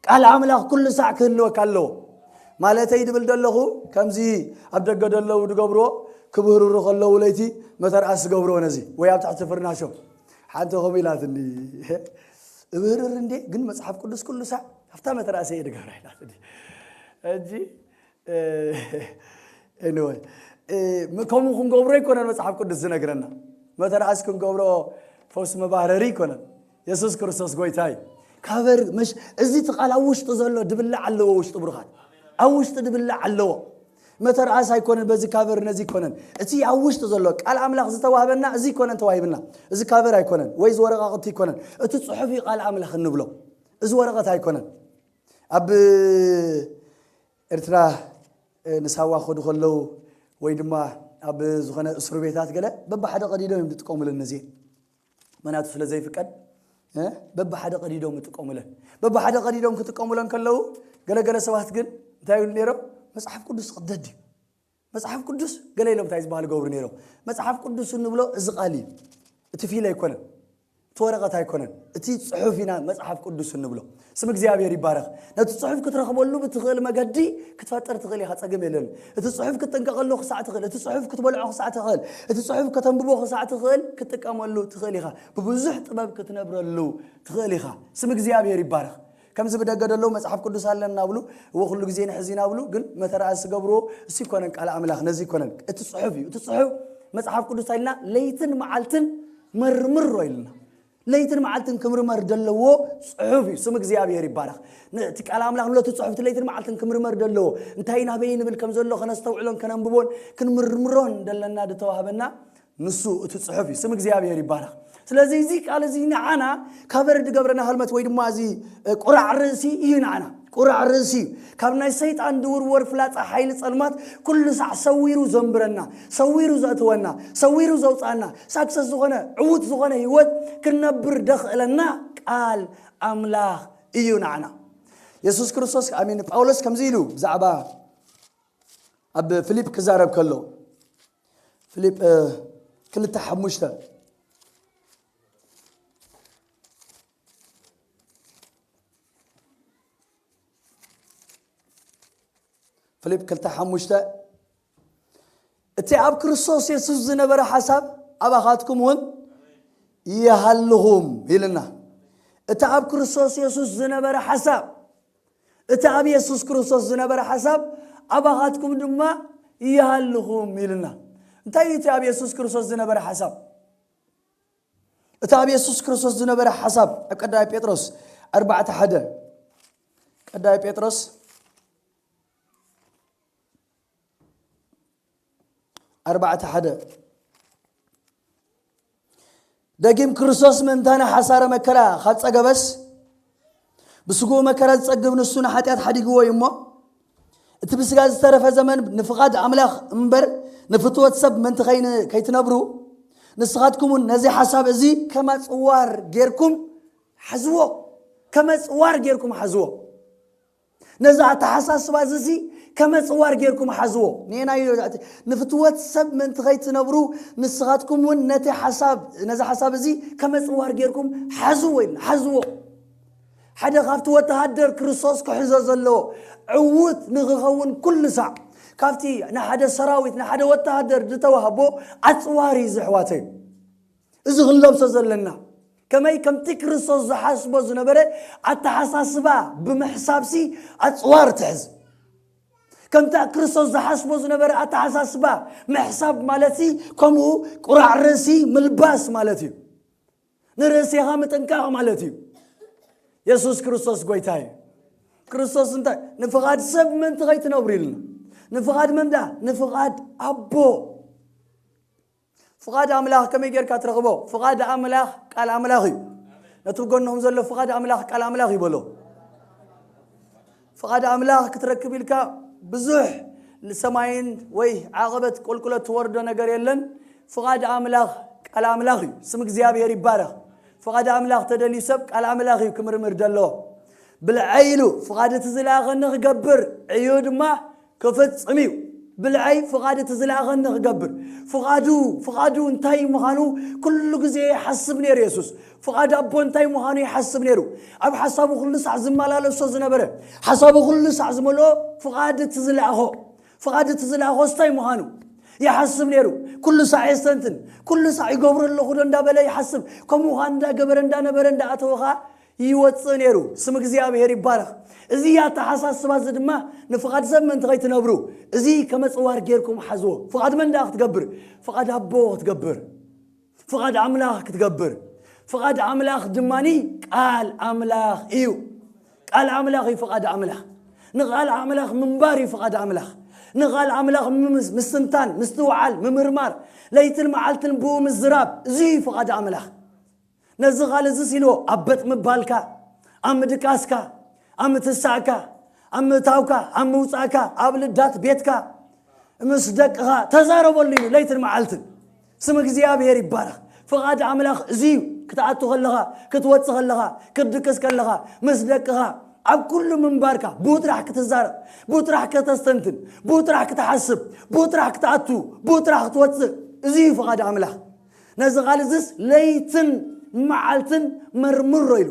ቃል ኣምላኽ ኩሉ ሳዕ ክህልወካ ኣለዎ። ማለተይ ድብል ደለኹ፣ ከምዚ ኣብ ደገ ደለዉ ድገብርዎ፣ ክብህርሩ ከለዉ ለይቲ መተርኣስ ዝገብርዎ ነዚ፣ ወይ ኣብ ትሕቲ ፍርናሾ። ሓንቲ ከምኡ ኢላትኒ፣ እብህርር እንዴ፣ ግን መጽሓፍ ቅዱስ ኩሉ ሳዕ ኣብታ መተርኣሰ እየ ድገብራ ኢላትኒ። ሕጂ፣ እ፣ anyway፣ እ፣ ም-፣ ከምኡ ክንገብሮ ኣይኮነን መጽሓፍ ቅዱስ ዝነግረና። መተርኣስ ክንገብሮ ፈውሲ መባህረሪ ኣይኮነን። የሱስ ክርስቶስ ጎይታ እዩ። ካቨር መሽ-፣ እዚ እቲ ቃል ኣብ ውሽጢ ዘሎ ድብላዕ ኣለዎ፣ ውሽጢ ብሩኻት። ኣብ ውሽጢ ድብላዕ ኣለዎ። መተርኣስ ኣይኮነን፣ በዚ ካቨር ነዚ ኣይኮነን። እቲ ኣብ ውሽጢ ዘሎ ቃል ኣምላኽ ዝተዋህበና እዚ ኣይኮነን ተዋሂብና። እዚ ካቨር ኣይኮነን፣ ወይ እዚ ወረቓቕቲ ኣይኮነን። እቲ ጽሑፍ እዩ ቃል ኣምላኽ እንብሎ። እዚ ወረቐት ኣይኮነን። ኣብ ኤርትራ፣ እ፣ ንሳዋ ክኸዱ ከለዉ ወይ ድማ ኣብ ዝኾነ እስሩ ቤታት ገለ በብሓደ ቀዲዶም እዮም ዝጥቀሙለን ነዚኤን። ምኽንያቱ ስለ ዘይፍቀድ፣ እ፣ በብሓደ ቀዲዶም ይጥቀሙለን። በብሓደ ቀዲዶም ክጥቀሙለን ከለዉ ገለገለ ሰባት ግን እንታይ ይብሉ ነይሮም? መጽሓፍ ቅዱስ ክቅደድ እዩ። መጽሓፍ ቅዱስ ገለ ኢሎም እንታይ ዝበሃል ገብሩ ነይሮም? መጽሓፍ ቅዱስ እንብሎ እዚ ቃል እዩ። እቲ ፊል ኣይኮነን። እቲ ወረቐት ኣይኮነን። እቲ ጽሑፍ ኢና መጽሓፍ ቅዱስ እንብሎ። ስም እግዚኣብሔር ይባረኽ። ነቲ ጽሑፍ ክትረኽበሉ ብትኽእል መገዲ ክትፈጥር ትኽእል ኢኻ፣ ጸገም የለን። እቲ ጽሑፍ ክትጥንቀቐሉ ክሳዕ ትኽእል፣ እቲ ጽሑፍ ክትበልዖ ክሳዕ ትኽእል፣ እቲ ጽሑፍ ከተንብቦ ክሳዕ ትኽእል፣ ክትጥቀመሉ ትኽእል ኢኻ። ብብዙሕ ጥበብ ክትነብረሉ ትኽእል ኢኻ። ስም እግዚኣብሔር ይባረኽ። ከምዚ ብደገ ደለዉ መጽሓፍ ቅዱስ ኣለና ብሉ፣ እዎ ኩሉ ግዜ ንሕዚ ኢና ብሉ፣ ግን መተርኣስ ዝገብርዎ እሱ ይኮነን ቃል ኣምላኽ፣ ነዚ ይኮነን። እቲ ጽሑፍ እዩ። እቲ ጽሑፍ መጽሓፍ ቅዱስ እንታይ ኢልና? ለይትን መዓልትን መርምሮ ኢልና። ለይትን መዓልትን ክምርመር ደለዎ ጽሑፍ እዩ። ስም እግዚኣብሔር ይባረኽ። ን-፣ እቲ ቃል ኣምላኽ ንለቱ ጽሑፍ እቲ ለይትን መዓልትን ክምርመር ደለዎ። እንታይ ናበይ ንብል ከም ዘሎ ከነስተውዕሎን ከነንብቦን ክንምርምሮን ደለና ዝተዋህበና ንሱ እቲ ጽሑፍ እዩ። ስም እግዚኣብሔር ይባረኽ። ስለዚ እዚ ቃል እዚ ንዓና ካቨር ድገብረና ህልመት ወይ ድማ እዚ፣ እ፣ ቁራዕ ርእሲ እዩ ንዓና። ቁራዕ ርእሲ እዩ። ካብ ናይ ሰይጣን ድውርወር ፍላጻ ሓይሊ ጸልማት ኩሉ ሳዕ ሰዊሩ ዘንብረና፣ ሰዊሩ ዘእትወና፣ ሰዊሩ ዘውጻና፣ ሳክሰስ ዝኾነ፣ ዕዉት ዝኾነ ህይወት ክንነብር ደኽእለና ቃል ኣምላኽ እዩ ንዓና። የሱስ ክርስቶስ፣ ኣሚን፣ ጳውሎስ ከምዚ ኢሉ ብዛዕባ ኣብ ፊሊፕ ክዛረብ ከሎ፣ ፊሊፕ፣ እ፣ ክልተ ሓሙሽተ፣ ፊሊፕ ክልተ ሓሙሽተ፣ "እቲ ኣብ ክርስቶስ የሱስ ዝነበረ ሓሳብ ኣባኻትኩም እውን ይሃልኹም" ኢልና። እቲ ኣብ ክርስቶስ የሱስ ዝነበረ ሓሳብ፣ እቲ ኣብ የሱስ ክርስቶስ ዝነበረ ሓሳብ ኣባኻትኩም ድማ ይሃልኹም ኢልና። እንታይ እዩ እቲ ኣብ የሱስ ክርስቶስ ዝነበረ ሓሳብ? እቲ ኣብ የሱስ ክርስቶስ ዝነበረ ሓሳብ ኣብ ቀዳማይ ጴጥሮስ ኣርባዕተ ሓደ፣ ቀዳማይ ጴጥሮስ ኣርባዕተ ሓደ፣ ደጊም ክርስቶስ ምእንታና ሓሳረ መከራ ካብ ጸገበስ፣ ብስግኡ መከራ ዝጸግብ ንሱ ንሓጢኣት ሓዲግዎ እዩ እሞ፣ እቲ ብስጋ ዝተረፈ ዘመን ንፍቓድ ኣምላኽ እምበር ንፍትወት ሰብ ምእንቲ ከይን- ከይትነብሩ፣ ንስኻትኩም እውን ነዚ ሓሳብ እዚ ከም ኣጽዋር ጌርኩም ሓዝዎ። ከም ኣጽዋር ጌርኩም ሓዝዎ። ነዚ ኣተሓሳስባ እዚ ሲ ከም ኣጽዋር ጌርኩም ሓዝዎ። ኔና እዩ እቲ፣ ንፍትወት ሰብ ምእንቲ ከይትነብሩ፣ ንስኻትኩም እውን ነቲ ሓሳብ፣ ነዚ ሓሳብ እዚ ከም ኣጽዋር ጌርኩም ሓዝዎ ኢልና፣ ሓዝዎ። ሓደ ካብቲ ወተሃደር ክርስቶስ ክሕዞ ዘለዎ ዕዉት ንኽኸውን ኩሉ ሳዕ ካብቲ ንሓደ ሰራዊት፣ ንሓደ ወተሃደር ዝተዋህቦ ኣጽዋር እዩ፣ ዝሕዋተይ። እዚ ክንለብሶ ዘለና ከመይ ከምቲ ክርስቶስ ዝሓስቦ ዝነበረ ኣተሓሳስባ ብምሕሳብሲ ኣጽዋር ትሕዝ። ከምቲ ክርስቶስ ዝሓስቦ ዝነበረ ኣተሓሳስባ ምሕሳብ ማለትሲ ከምኡ ቁራዕ ርእሲ ምልባስ ማለት እዩ። ንርእስኻ ምጥንቃቕ ማለት እዩ። የሱስ ክርስቶስ ጎይታ እዩ። ክርስቶስ እንታይ ንፍቓድ ሰብ ምእንቲ ከይትነብሩ ኢልና። ንፍቓድ መን ደኣ? ንፍቓድ ኣቦ። ፍቓድ ኣምላኽ ከመይ ጌርካ ትረኽቦ? ፍቓድ ኣምላኽ ቃል ኣምላኽ እዩ። ነቲ ጎንኹም ዘሎ ፍቓድ ኣምላኽ ቃል ኣምላኽ እዩ በሎ። ፍቓድ ኣምላኽ ክትረክብ ኢልካ ብዙሕ ንሰማይን ወይ ዓቐበት ቁልቁለት ትወርዶ ነገር የለን። ፍቓድ ኣምላኽ ቃል ኣምላኽ እዩ። ስም እግዚኣብሔር ይባረኽ። ፍቓድ ኣምላኽ ተደልዩ ሰብ ቃል ኣምላኽ እዩ ክምርምር ደሎ። ብልዐይ ኢሉ ፍቓድ እቲ ዝለኣኸኒ ክገብር ዕዩ ድማ ክፍጽም እዩ። ብልዐይ ፍቓድ እቲ ዝለኣኸኒ ክገብር። ፍቓዱ ፍቓዱ እንታይ ምዃኑ ኩሉ ግዜ ይሓስብ ነይሩ የሱስ። ፍቓድ ኣቦ እንታይ ምዃኑ ይሓስብ ነይሩ። ኣብ ሓሳቡ ኩሉ ሳዕ ዝመላለሶ ዝነበረ፣ ሓሳቡ ኩሉ ሳዕ ዝመልኦ ፍቓድ እቲ ዝለኣኾ። ፍቓድ እቲ ዝለኣኾ እንታይ ምዃኑ ይሓስብ ነይሩ። ኩሉ ሳዕ የስተንትን፣ ኩሉ ሳዕ ይገብሮ ኣለኹ ዶ እንዳበለ ይሓስብ። ከምኡ ኸዓ እንዳገበረ እንዳነበረ እንዳኣተወ ኸዓ ይወፅእ ነይሩ። ስም እግዚኣብሔር ይባረኽ። እዚ ኣተሓሳስባ እዚ ድማ ንፍቓድ ሰብ ምእንቲ ከይትነብሩ እዚ ከም ኣፅዋር ጌርኩም ሓዝዎ። ፍቓድ መን ደኣ ክትገብር? ፍቓድ ኣቦ ክትገብር፣ ፍቓድ ኣምላኽ ክትገብር። ፍቓድ ኣምላኽ ድማኒ ቃል ኣምላኽ እዩ። ቃል ኣምላኽ እዩ ፍቓድ ኣምላኽ። ንቓል ኣምላኽ ምንባር እዩ ፍቓድ ኣምላኽ። ንቓል ኣምላኽ ምምስ- ምስትንታን፣ ምስትውዓል፣ ምምርማር፣ ለይትን መዓልትን ብኡ ምዝራብ፣ እዚ እዩ ፍቓድ ኣምላኽ። ነዚ ቃል እዚ ኢልዎ ኣብ በጥ ምባልካ፣ ኣብ ምድቃስካ፣ ኣብ ምትሳእካ፣ ኣብ ምእታውካ፣ ኣብ ምውፃእካ፣ ኣብ ልዳት ቤትካ፣ ምስ ደቅኻ ተዛረበሉ ኢሉ ለይትን መዓልትን። ስም እግዚኣብሔር ይባረኽ። ፍቓድ ኣምላኽ እዚ እዩ። ክትኣቱ ከለኻ፣ ክትወፅእ ከለኻ፣ ክትድቅስ ከለኻ፣ ምስ ደቅኻ፣ ኣብ ኩሉ ምንባርካ ብኡ ጥራሕ ክትዛረብ፣ ብኡ ጥራሕ ከተስተንትን፣ ብኡ ጥራሕ ክትሓስብ፣ ብኡ ጥራሕ ክትኣቱ፣ ብኡ ጥራሕ ክትወፅእ፣ እዚ እዩ ፍቓድ ኣምላኽ። ነዚ ቃል እዝስ ለይትን መዓልትን መርምሮ ኢሉ።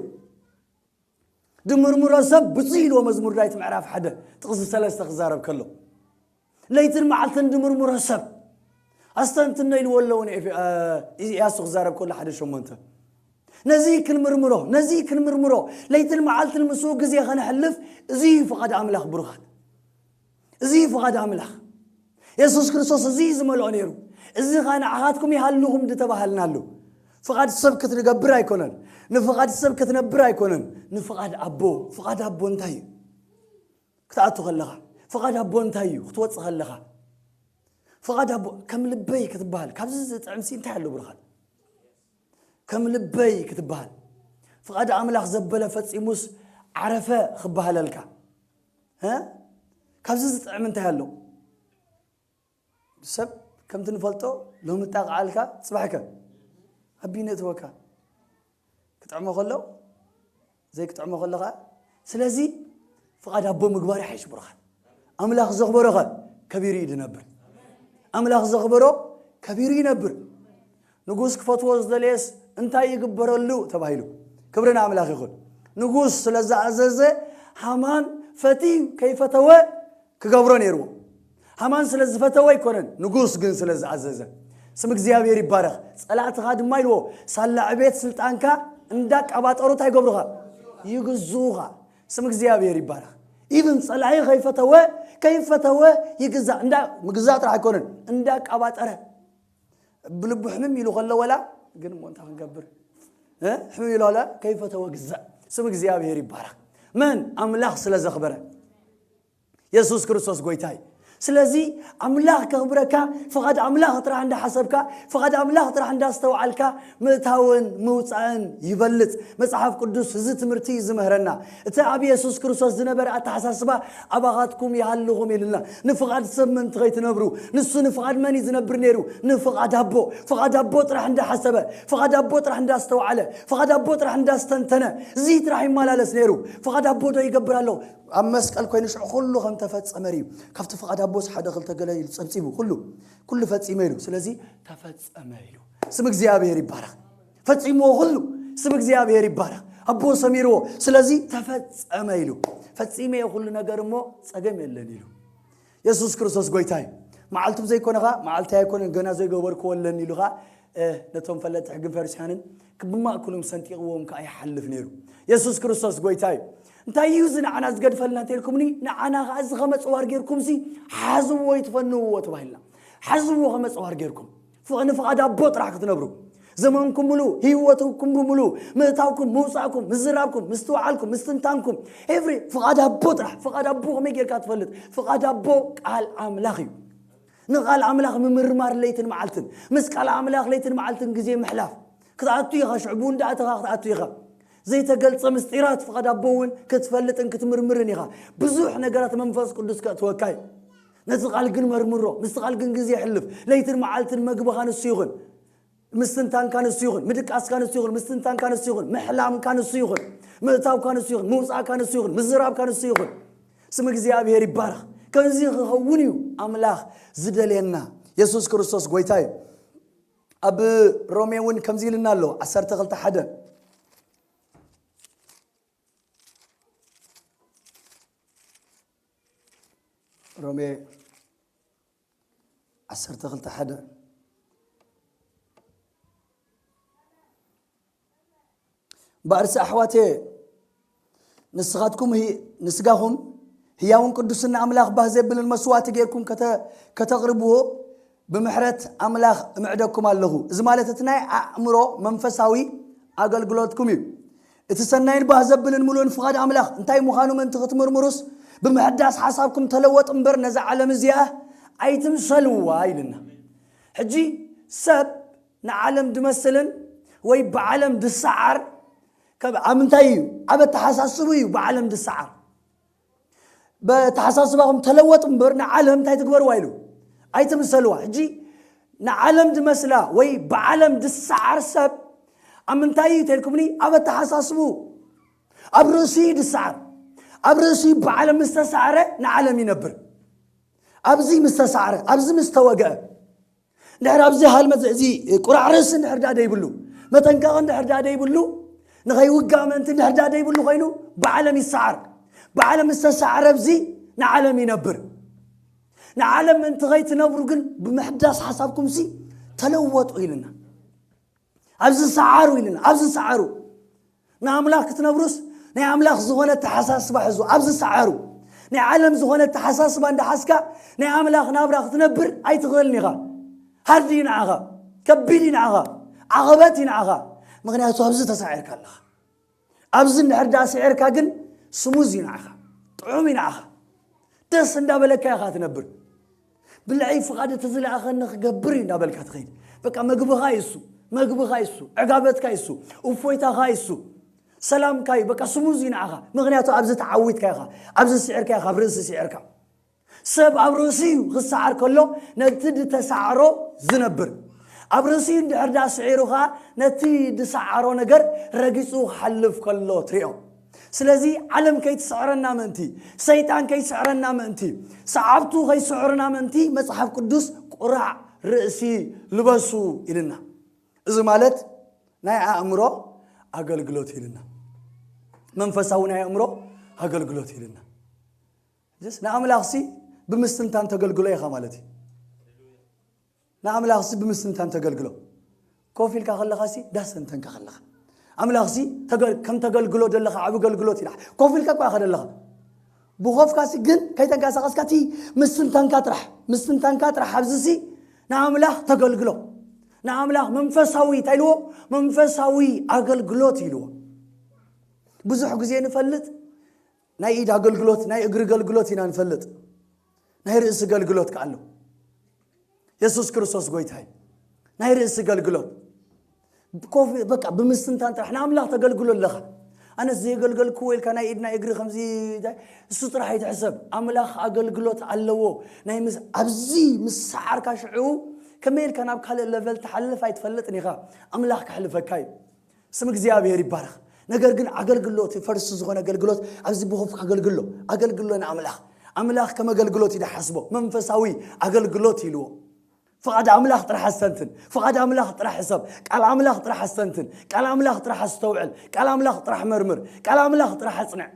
ድምርምሮ ሰብ ብፁዕ ኢልዎ መዝሙር ዳዊት ምዕራፍ ሓደ ጥቕሲ ሰለስተ ክዛረብ ከሎ፣ ለይትን መዓልትን ድምርምሮ ሰብ ኣስተንትኖ ኢልዎ ኣለዎ ንኤፌ- እ፣ ኢያሱ ክዛረብ ከሎ ሓደ ሸሞንተ። ነዚ ክንምርምሮ፣ ነዚ ክንምርምሮ፣ ለይትን መዓልትን ምስኡ ግዜ ከነሕልፍ፣ እዚ እዩ ፍቓድ ኣምላኽ ብሩኻት። እዚ እዩ ፍቓድ ኣምላኽ። የሱስ ክርስቶስ እዚ እዩ ዝመልኦ ነይሩ። እዚ ኸኣ ንዓኻትኩም ይሃልኹም ዝተባሃልናሉ። ፍቓድ ሰብ ክትገብር ኣይኮነን። ንፍቓድ ሰብ ክትነብር ኣይኮነን። ንፍቓድ ኣቦ። ፍቓድ ኣቦ እንታይ እዩ? ክትኣቱ ከለኻ፣ ፍቓድ ኣቦ እንታይ እዩ? ክትወጽእ ከለኻ፣ ፍቓድ ኣቦ ከም ልበይ ክትበሃል። ካብዚ ዝጥዕምሲ እንታይ ኣሎ ብሩኻት? ከም ልበይ ክትበሃል። ፍቓድ ኣምላኽ ዘበለ ፈጺሙስ ዓረፈ ክበሃለልካ። እ? ካብዚ ዝጥዕም እንታይ ኣሎ? ሰብ ከምቲ ንፈልጦ ሎሚ ጣቕዓልካ፣ ጽባሕከ ኣቢ ነእትወካ። ክጥዕሞ ከሎ፣ ዘይክጥዕሞ ከሎ ኸኣ። ስለዚ ፍቓድ ኣቦ ምግባር ይሓይሽ ብሩኻት። ኣምላኽ ዘኽበሮ ኸ ከቢሩ እዩ ዝነብር። ኣምላኽ ዘኽበሮ ከቢሩ ይነብር። ንጉስ ክፈትዎ ዝደለየስ እንታይ ይግበረሉ ተባሂሉ። ክብሪ ንኣምላኽ ይኹን። ንጉስ ስለ ዝኣዘዘ ሃማን ፈትዩ ከይፈተወ ክገብሮ ነይርዎ። ሃማን ስለ ዝፈተወ ኣይኮነን፣ ንጉስ ግን ስለ ዝኣዘዘ። ስም እግዚኣብሔር ይባረኽ። ጸላእትኻ ድማ ኢልዎ ሳላ ዕቤት ስልጣንካ እንዳቃባጠሩ እንታይ ይገብሩኻ? ይግዝኡኻ። ስም እግዚኣብሔር ይባረኽ። ኢቭን ጸላኢ ከይፈተወ፣ ከይፈተወ ይግዛእ። እንዳ ምግዛእ ጥራሕ ኣይኮነን፣ እንዳቃባጠረ። ብልቡ ሕምም ኢሉ ከሎ ወላ ግን እሞ እንታይ ክንገብር? እ? ሕምም ኢሉ ከሎ ከይፈተወ ግዛእ። ስም እግዚኣብሔር ይባረኽ። መን? ኣምላኽ ስለ ዘኽበረ። የሱስ ክርስቶስ ጎይታ እዩ። ስለዚ ኣምላኽ ከኽብረካ፣ ፍቓድ ኣምላኽ ጥራሕ እንዳሓሰብካ፣ ፍቓድ ኣምላኽ ጥራሕ እንዳስተውዓልካ፣ ምእታውን ምውፃእን ይበልፅ። መፅሓፍ ቅዱስ እዚ ትምህርቲ እዩ ዝምህረና። እቲ ኣብ የሱስ ክርስቶስ ዝነበረ ኣተሓሳስባ ኣባኻትኩም ይሃልኹም ኢልና። ንፍቓድ ሰብ ምእንቲ ከይትነብሩ፣ ንሱ ንፍቓድ መን እዩ ዝነብር ነይሩ? ንፍቓድ ኣቦ። ፍቓድ ኣቦ ጥራሕ እንዳሓሰበ፣ ፍቓድ ኣቦ ጥራሕ እንዳስተውዓለ፣ ፍቓድ ኣቦ ጥራሕ እንዳስተንተነ፣ እዚ ጥራሕ ይመላለስ ነይሩ። ፍቓድ ኣቦ ዶ ይገብር ኣሎ? ኣብ መስቀል ኮይኑ ሽዑ ኩሉ ከም ተፈጸመ እዩ። ካብቲ ፍቓድ ኣቦስ ሓደ ክልተ ገለ ኢሉ ጸብጺቡ፣ ኩሉ፣ ኩሉ ፈጺመ ኢሉ። ስለዚ ተፈጸመ ኢሉ። ስም እግዚኣብሔር ይባረኽ። ፈጺምዎ ኩሉ። ስም እግዚኣብሔር ይባረኽ። ኣቦ ሰሚርዎ። ስለዚ ተፈጸመ ኢሉ። ፈጺመ እየ ኩሉ ነገር እሞ ጸገም የለን ኢሉ። የሱስ ክርስቶስ ጎይታ እዩ። መዓልቱ ዘይኮነኻ፣ መዓልቲ ኣይኮነን፣ ገና ዘይገበርክዎ ኣለኒ ኢሉኻ፣ እ፣ ነቶም ፈለጥቲ ሕግን ፈሪሳውያንን ብማእከሎም ሰንጢቕዎም ከኣ ይሓልፍ ነይሩ። የሱስ ክርስቶስ ጎይታ እዩ። እንታይ እዩ እዚ ንዓና ዝገድፈልና እንተኢልኩምኒ፣ ንዓና ከኣ እዚ ከመጽዋር ጌርኩምሲ ሓዝዎ ይትፈንውዎ ተባሂልና። ሓዝዎ ከመጽዋር ጌርኩም። ፍ-፣ ንፍቓድ ኣቦ ጥራሕ ክትነብሩ። ዘመንኩም ሙሉ፣ ህይወትኩም ብምሉ፣ ምእታውኩም፣ ምውጻእኩም፣ ምዝራብኩም፣ ምስትውዓልኩም፣ ምስትንታንኩም፣ ኤቭሪ ፍቓድ ኣቦ ጥራሕ። ፍቓድ ኣቦ ከመይ ጌርካ ትፈልጥ? ፍቓድ ኣቦ ቃል ኣምላኽ እዩ። ንቃል ኣምላኽ ምምርማር ለይትን መዓልትን፣ ምስ ቃል ኣምላኽ ለይትን መዓልትን ግዜ ምሕላፍ። ክትኣቱ ኢኻ፣ ሽዑ ብኡ እንዳኣተኻ ክትኣቱ ኢኻ። ዘይተገልጸ ምስጢራት ፍቓድ ኣቦ እውን ክትፈልጥን ክትምርምርን ኢኻ። ብዙሕ ነገራት መንፈስ ቅዱስ ከእትወካ እዩ። ነቲ ቃል ግን መርምሮ፣ ምስቲ ቃል ግን ግዜ የሕልፍ። ለይትን መዓልትን መግብኻ ንሱ ይኹን። ምስትንታንካ ንሱ ይኹን፣ ምድቃስካ ንሱ ይኹን፣ ምስትንታንካ ንሱ ይኹን፣ ምሕላምካ ንሱ ይኹን፣ ምእታውካ ንሱ ይኹን፣ ምውጻእካ ንሱ ይኹን፣ ምዝራብካ ንሱ ይኹን። ስም እግዚኣብሔር ይባረኽ። ከምዚ ክኸውን እዩ ኣምላኽ ዝደልየና። የሱስ ክርስቶስ ጎይታ እዩ። ኣብ ሮሜ እውን ከምዚ ኢልና ኣሎ፣ ዓሰርተ ክልተ ሓደ። ሮሜ ዓሰርተ ክልተ ሓደ። እምበኣርሲ ኣሕዋተየ፣ ንስኻትኩም ህ-፣ ንስጋኹም ህያውን ቅዱስን ንኣምላኽ ባህ ዘብልን መስዋእቲ ጌርኩም ከተ-፣ ከተቕርብዎ ብምሕረት ኣምላኽ እምዕደኩም ኣለኹ። እዚ ማለት እቲ ናይ ኣእምሮ መንፈሳዊ ኣገልግሎትኩም እዩ። እቲ ሰናይን ባህ ዘብልን ምሉእን ፍቓድ ኣምላኽ እንታይ ምዃኑ ምእንቲ ክትምርምሩስ፣ ብምሕዳስ ሓሳብኩም ተለወጡ እምበር፣ ነዛ ዓለም እዚኣ ኣይትምሰልዋ ኢልና። ሕጂ ሰብ ንዓለም ድመስልን ወይ ብዓለም ድሰዓር፣ ከብ-፣ ኣብ ምንታይ እዩ? ኣብ ኣተሓሳስቡ እዩ ብዓለም ድሰዓር። በተሓሳስባኹም ተለወጡ እምበር፣ ንዓለም እንታይ ትግበርዋ ኢሉ? ኣይትምሰልዋ። ሕጂ ንዓለም ድመስላ ወይ ብዓለም ድሰዓር ሰብ ኣብ ምንታይ እዩ ተልኩምኒ? ኣብ ኣተሓሳስቡ። ኣብ ርእሲ እዩ ድሰዓር። ኣብ ርእሲ ብዓለም ምስ ተሰዓረ ንዓለም ይነብር። ኣብዚ ምስ ተሰዓረ፣ ኣብዚ ምስ ተወግአ፣ ድሕር ኣብዚ ሃልመት እዚ ቁራዕ ርእሲ እንድሕር ደኣ ደይብሉ፣ መጠንቀቒ እንድሕር ደኣ ደይብሉ፣ ንኸይውጋእ ምእንቲ እንድሕር ደኣ ደይብሉ ኮይኑ፣ ብዓለም ይሰዓር። ብዓለም ዝተሰዓረ ኣብዚ ንዓለም ይነብር። ንዓለም ምእንቲ ኸይትነብሩ ግን ብምሕዳስ ሓሳብኩምሲ ተለወጡ ኢልና። ኣብዚ ሰዓሩ ኢልና፣ ኣብዚ ሰዓሩ። ንኣምላኽ ክትነብሩስ ናይ ኣምላኽ ዝኾነ ተሓሳስባ ሕዙ፣ ኣብዚ ሰዓሩ። ናይ ዓለም ዝኾነ ተሓሳስባ እንዳሓዝካ ናይ ኣምላኽ ናብራ ክትነብር ኣይትኽእልን ኢኻ። ሃርድ እዩ ንዓኻ፣ ከቢድ እዩ ንዓኻ፣ ዓቐበት እዩ ንዓኻ። ምኽንያቱ ኣብዚ ተሳዒርካ ኣለኻ። ኣብዚ እንድሕር ደኣ ስዒርካ ግን ስሙዝ እዩ ንዓኻ፣ ጥዑም እዩ ንዓኻ። ደስ እንዳበለካ ኢኻ ትነብር። ብልዐይ ፍቓድ እቲ ዝለኣኸኒ ክገብር እዩ እንዳበልካ ትኸይድ። በቃ መግብኻ እዩ እሱ፣ መግብኻ እዩ እሱ፣ ዕጋበትካ እዩ እሱ፣ እፎይታኻ እዩ እሱ፣ ሰላምካ እዩ። በቃ ስሙዝ እዩ ንዓኻ። ምኽንያቱ ኣብዚ ተዓዊትካ ኢኻ፣ ኣብዚ ስዒርካ ኢኻ፣ ኣብ ርእሲ ስዒርካ። ሰብ ኣብ ርእሲ እዩ ክሰዓር ከሎ ነቲ ድተሳዕሮ ዝነብር። ኣብ ርእሲ እዩ እንድሕር ደኣ ስዒሩ ኸኣ ነቲ ድሰዓሮ ነገር ረጊጹ ክሓልፍ ከሎ ትሪኦ። ስለዚ ዓለም ከይትስዕረና ምእንቲ፣ ሰይጣን ከይስዕረና ምእንቲ፣ ሰዓብቱ ከይስዕሩና ምእንቲ መጽሓፍ ቅዱስ ቁራዕ ርእሲ ልበሱ ኢልና። እዚ ማለት ናይ ኣእምሮ ኣገልግሎት ኢልና። መንፈሳዊ ናይ ኣእምሮ ኣገልግሎት ኢልና። ጀስ ንኣምላኽሲ ብምስትንታን ተገልግሎ ኢኻ ማለት እዩ። ንኣምላኽሲ ብምስትንታን ተገልግሎ። ኮፍ ኢልካ ከለኻሲ ዳስተንተንካ ከለኻ። ኣምላኽሲ ተገል-፣ ከም ተገልግሎ ዘለኻ ዓቢ ኣገልግሎት ኢላ። ኮፍ ኢልካ እኳ ኢኻ ዘለኻ። ብኾፍካሲ ግን ከይተንቀሳቐስካ እቲ ምስትንታንካ ጥራሕ፣ ምስትንታንካ ጥራሕ ኣብዚሲ ንኣምላኽ ተገልግሎ። ንኣምላኽ መንፈሳዊ እንታይ ኢልዎ? መንፈሳዊ ኣገልግሎት ኢልዎ። ብዙሕ ግዜ ንፈልጥ ናይ ኢድ ኣገልግሎት፣ ናይ እግሪ ኣገልግሎት ኢና ንፈልጥ። ናይ ርእሲ ኣገልግሎት ከኣሎ። የሱስ ክርስቶስ ጎይታ እዩ። ናይ ርእሲ ኣገልግሎት ኮፍ በቃ ብምስትንታን ጥራሕ ንኣምላኽ ተገልግሎ ኣለኻ። ኣነስ ዘየገልገልክዎ ኢልካ ናይ ኢድ ናይ እግሪ ከምዚ እሱ ጥራሕ ኣይትሕሰብ። ኣምላኽ ኣገልግሎት ኣለዎ። ናይ ምስ ኣብዚ ምስ ሰዓርካ ሽዑ ከመይ ኢልካ ናብ ካልእ ለቨል ትሓልፍ ኣይትፈልጥን ኢኻ። ኣምላኽ ከሕልፈካ እዩ። ስም እግዚኣብሔር ይባረኽ። ነገር ግን ኣገልግሎት ፈርስ ዝኾነ ኣገልግሎት ኣብዚ ብኹፍ ኣገልግሎ ኣገልግሎ ንኣምላኽ ኣምላኽ ከም ኣገልግሎት እዩ ዝሓስቦ። መንፈሳዊ ኣገልግሎት ኢልዎ። ፍቓድ ኣምላኽ ጥራሕ ኣስተንትን። ፍቓድ ኣምላኽ ጥራሕ ሕሰብ። ቃል ኣምላኽ ጥራሕ ኣስተንትን። ቃል ኣምላኽ ጥራሕ ኣስተውዕል። ቃል ኣምላኽ ጥራሕ መርምር። ቃል ኣምላኽ ጥራሕ ኣጽንዕ።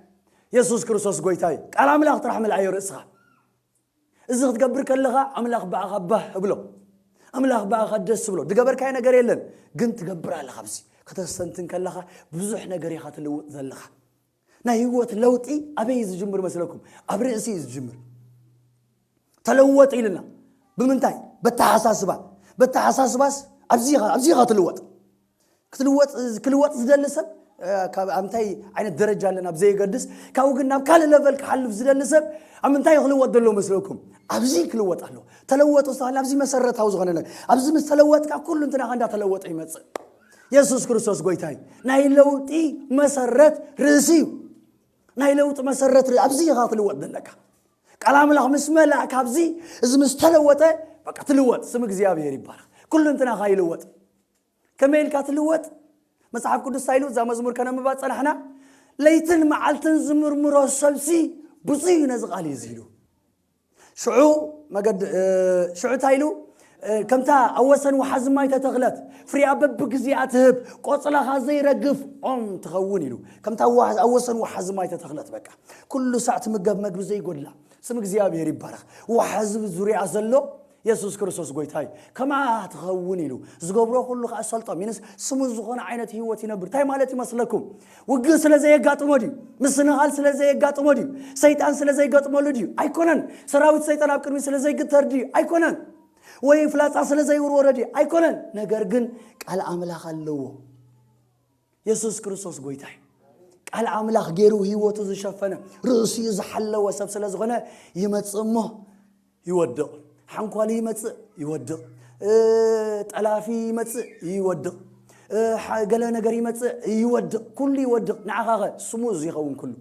የሱስ ክርስቶስ ጎይታ እዩ። ቃል ኣምላኽ ጥራሕ ምልኣዮ ርእስኻ። እዚ ክትገብር ከለኻ ኣምላኽ ብኣኻ ባህ እብሎ። ኣምላኽ ብኣኻ ደስ እብሎ። ዝገበርካዮ ነገር የለን፣ ግን ትገብር ኣለኻ። ኣብዚ ከተስተንትን ከለኻ ብዙሕ ነገር ኢኻ ትልውጥ ዘለኻ። ናይ ህይወት ለውጢ ኣበይ እዩ ዝጅምር መስለኩም? ኣብ ርእሲ እዩ ዝጅምር። ተለወጥ ኢልና ብምንታይ? በተሓሳስባ። በተሓሳስባስ ኣብዚ ኢኻ ኣብዚ ኢኻ ትልወጥ። ክትልወጥ ክልወጥ ዝደሊ ሰብ እ፣ ካብ ኣብ እንታይ ዓይነት ደረጃ ኣለና ኣብ ዘይገድስ ካብኡ ግን ናብ ካልእ ለቨል ክሓልፍ ዝደሊ ሰብ ኣብ ምንታይ ክልወጥ ዘሎ መስለኩም? ኣብዚ ክልወጥ ኣሎ። ተለወጡ ዝተባህለ ኣብዚ መሰረታዊ ዝኾነ ነገር ኣብዚ ምስ ተለወጥካ ኩሉ እንትናኻ እንዳተለወጠ ይመፅእ። የሱስ ክርስቶስ ጎይታ እዩ። ናይ ለውጢ መሰረት ርእሲ እዩ። ናይ ለውጢ መሰረት ርእሲ ኣብዚ ኢኻ ክትልወጥ ዘለካ። ቃል ኣምላኽ ምስ መላእ ካብዚ እዚ ምስ ተለወጠ በቃ ትልወጥ። ስም እግዚኣብሔር ይባረክ። ኩሉ እንትናኻ ይልወጥ። ከመይ ኢልካ ትልወጥ? መጽሓፍ ቅዱስ እንታይ ኢሉ? እዛ መዝሙር ከነንብባ ጸናሕና። ለይትን መዓልትን ዝምርምሮ ሰብሲ ብፁዕ እዩ ነዚ ቃል እዩ ኢሉ። ሽዑ መገድ እ፣ ሽዑ እንታይ ኢሉ? እ፣ ከምታ ኣብ ወሰን ወሓዚ ማይ ተተኽለት ፍሪኣ በብግዜኣ ትህብ ቆጽላኻ ዘይረግፍ ኦም ትኸውን ኢሉ። ከምታ ወሓ- ኣብ ወሰን ወሓዚ ማይ ተተኽለት በቃ ኩሉ ሳዕ ትምገብ መግቢ ዘይጎድላ። ስም እግዚኣብሔር ይባረኽ። ወሓዚ ዙሪያ ዘሎ የሱስ ክርስቶስ ጎይታ እዩ። ከምኣ ትኸውን ኢሉ ዝገብሮ ኩሉ ከኣ ሰልጦም ይንስ ስሙ ዝኾነ ዓይነት ህይወት ይነብር። እንታይ ማለት ይመስለኩም? ውግእ ስለ ዘየጋጥሞ ድዩ? ምስንኻል ስለ ዘየጋጥሞ ድዩ? ሰይጣን ስለ ዘይገጥመሉ ድዩ? ኣይኮነን። ሰራዊት ሰይጣን ኣብ ቅድሚ ስለ ዘይግተር ድዩ? ኣይኮነን። ወይ ፍላጻ ስለ ዘይውርወረ ድዩ? ኣይኮነን። ነገር ግን ቃል ኣምላኽ ኣለዎ። የሱስ ክርስቶስ ጎይታ እዩ። ቃል ኣምላኽ ገይሩ ህይወቱ ዝሸፈነ ርእሲኡ ዝሓለወ ሰብ ስለ ዝኾነ ይመጽእ እሞ ይወድቕ። ሓንኳሊ ይመጽእ ይወድቕ። እ፣ ጠላፊ ይመጽእ ይወድቕ። እ፣ ሓ- ገለ ነገር ይመጽእ ይወድቕ። ኩሉ ይወድቕ። ንዓኻኸ ስሙዝ ይኸውን ኩሉ።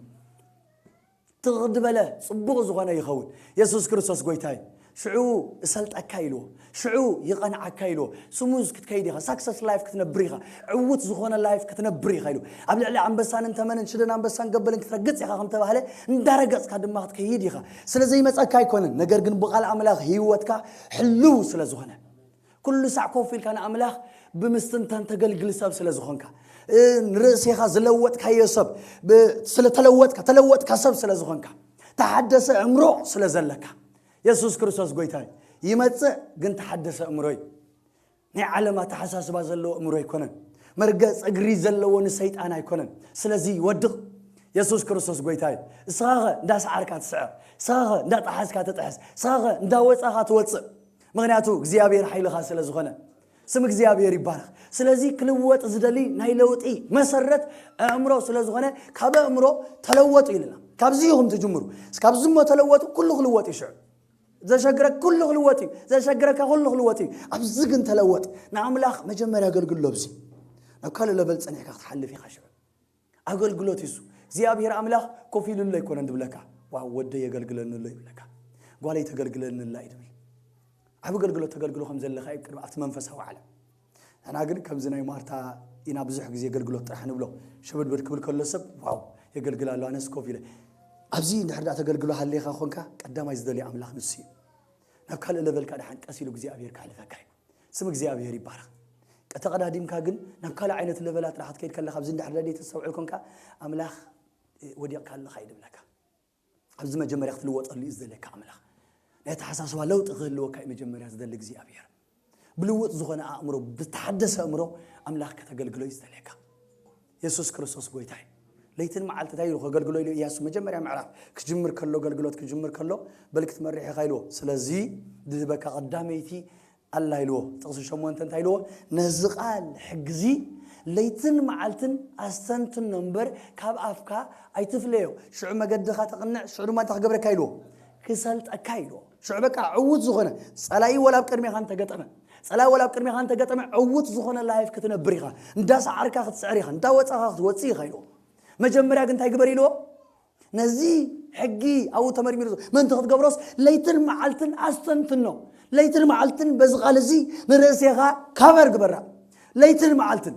ትኽ ዝበለ ጽቡቕ ዝኾነ ይኸውን። የሱስ ክርስቶስ ጎይታ እዩ። ሽዑ እሰልጠካ ኢልዎ። ሽዑ ይቐንዓካ ኢልዎ። ስሙዝ ክትከይድ ኢኻ። ሳክሰስ ላይፍ ክትነብር ኢኻ። ዕዉት ዝኾነ ላይፍ ክትነብር ኢኻ ኢሉ። ኣብ ልዕሊ ኣንበሳን እንተመንን ሽደን ኣንበሳን ገበልን ክትረግጽ ኢኻ ከም ተባህለ እንዳረገጽካ ድማ ክትከይድ ኢኻ። ስለ ዘይመጸካ ኣይኮነን፣ ነገር ግን ብቓል ኣምላኽ ህይወትካ ሕልው ስለ ዝኾነ ኩሉ ሳዕ ኮፍ ኢልካ ንኣምላኽ ብምስትንታን ተገልግል ሰብ ስለ ዝኾንካ እ፣ ንርእሴኻ ዝለወጥካዮ ሰብ ብ- ስለ ተለወጥካ ተለወጥካ ሰብ ስለ ዝኾንካ ተሓደሰ እምሮ ስለ ዘለካ የሱስ ክርስቶስ ጎይታ እዩ። ይመጽእ ግን ተሓደሰ እምሮ እዩ። ናይ ዓለም ኣተሓሳስባ ዘለዎ እምሮ ኣይኮነን። መርገጽ እግሪ ዘለዎ ንሰይጣን ኣይኮነን። ስለዚ ይወድቕ። የሱስ ክርስቶስ ጎይታ እዩ። እስኻ ኸ እንዳሰዓርካ ትስዕር፣ እስኻ ኸ እንዳጠሓስካ ትጥሕስ፣ እስኻ ኸ እንዳወጻኻ ትወጽእ። ምክንያቱ እግዚኣብሔር ሓይልኻ ስለ ዝኾነ ስም እግዚኣብሔር ይባረኽ። ስለዚ ክልወጥ ዝደሊ ናይ ለውጢ መሰረት ኣእምሮ ስለ ዝኾነ ካብ ኣእምሮ ተለወጡ ኢልና ካብዚ ኢኹም ትጅምሩ። ካብዚ እሞ ተለወጡ ኩሉ ክልወጥ እዩ። ሽዑ ዘሸግረካ ኩሉ ክልወጥ እዩ። ዘሸግረካ ኩሉ ክልወጥ እዩ። ኣብዚ ግን ተለወጥ። ንኣምላኽ መጀመርያ ኣገልግሎ ኣብዚ ናብ ካልእ ለበል ጸኒሕካ ክትሓልፍ ኢኻ። ሽዑ ኣገልግሎት እዩ እሱ። እግዚኣብሔር ኣምላኽ ኮፍ ኢሉ ኣሎ ኣይኮነን ዝብለካ። ዋ ወደይ የገልግለኒ ኣሎ ይብለካ። ጓለይ ተገልግለኒ ኣላ እዩ ዝብል። ዓብ ኣገልግሎት ተገልግሎ ከም ዘለኻ እዩ ቅድሚ ኣብቲ መንፈሳዊ ዓለም። ንሕና ግን ከምዚ ናይ ማርታ ኢና ብዙሕ ግዜ ኣገልግሎት ጥራሕ ንብሎ። ሽብድብድ ክብል ከሎ ሰብ ዋው የገልግል ኣሎ ኣነስ ኮፍ ኢለ። ኣብዚ እንድሕር ደኣ ተገልግሎ ሃለኻ ኮንካ ቀዳማይ ዝደልዮ ኣምላኽ ንሱ እዩ። ናብ ካልእ ለበልካ ደሓን ቀስ ኢሉ እግዚኣብሔር ከሕልፈካ እዩ። ስም እግዚኣብሔር ይባረኽ። ቀተቐዳዲምካ ግን ናብ ካልእ ዓይነት ለበላት ጥራሕ ክትከይድ ከለኻ ኣብዚ እንድሕር ደኣ ተስተውዕል ኮንካ ኣምላኽ ወዲቕካ ኣለኻ እዩ ዝብለካ። ኣብዚ መጀመርያ ክትልወጠሉ እዩ ዝደለካ ኣምላኽ። ናይ ኣተሓሳስባ ለውጢ ክህልወካ እዩ መጀመርያ ዝደሊ እግዚኣብሔር። ብልውጥ ዝኾነ ኣእምሮ ብተሓደሰ ኣእምሮ ኣምላኽ ከተገልግሎ እዩ ዝደለካ። የሱስ ክርስቶስ ጎይታ እዩ። ለይትን መዓልቲ እንታይ ኢሉ ከገልግሎ ኢሉ እያሱ መጀመርያ ምዕራፍ ክጅምር ከሎ ኣገልግሎት ክጅምር ከሎ በል ክትመርሕ ኢኻ ኢልዎ። ስለዚ ድህበካ ቀዳመይቲ ኣላ ኢልዎ። ጥቕሲ ሸሞንተ እንታይ ኢልዎ? ነዚ ቃል ሕግዚ ለይትን መዓልትን ኣስተንትኖ እምበር ካብ ኣፍካ ኣይትፍለዮ። ሽዑ መገድኻ ተቕንዕ ሽዑ ድማ እንታይ ክገብረካ ኢልዎ? ክሰልጠካ ኢልዎ። ሽዑ በቃ ዕዉት ዝኾነ ጸላኢ ወላ ኣብ ቅድሜኻ እንተገጠመ፣ ጸላኢ ወላ ኣብ ቅድሜኻ እንተገጠመ፣ ዕዉት ዝኾነ ላይፍ ክትነብር ኢኻ። እንዳሰዓርካ ክትስዕር ኢኻ፣ እንዳወጻኻ ክትወጽእ ኢኻ ኢልዎ። መጀመርያ ግን እንታይ ግበር ኢልዎ? ነዚ ሕጊ ኣብኡ ተመርሚሩ፣ ምእንቲ ክትገብሮስ ለይትን መዓልትን ኣስተንትኖ። ለይትን መዓልትን በዚ ቃል እዚ ንርእሴኻ ካቨር ግበራ። ለይትን መዓልትን፣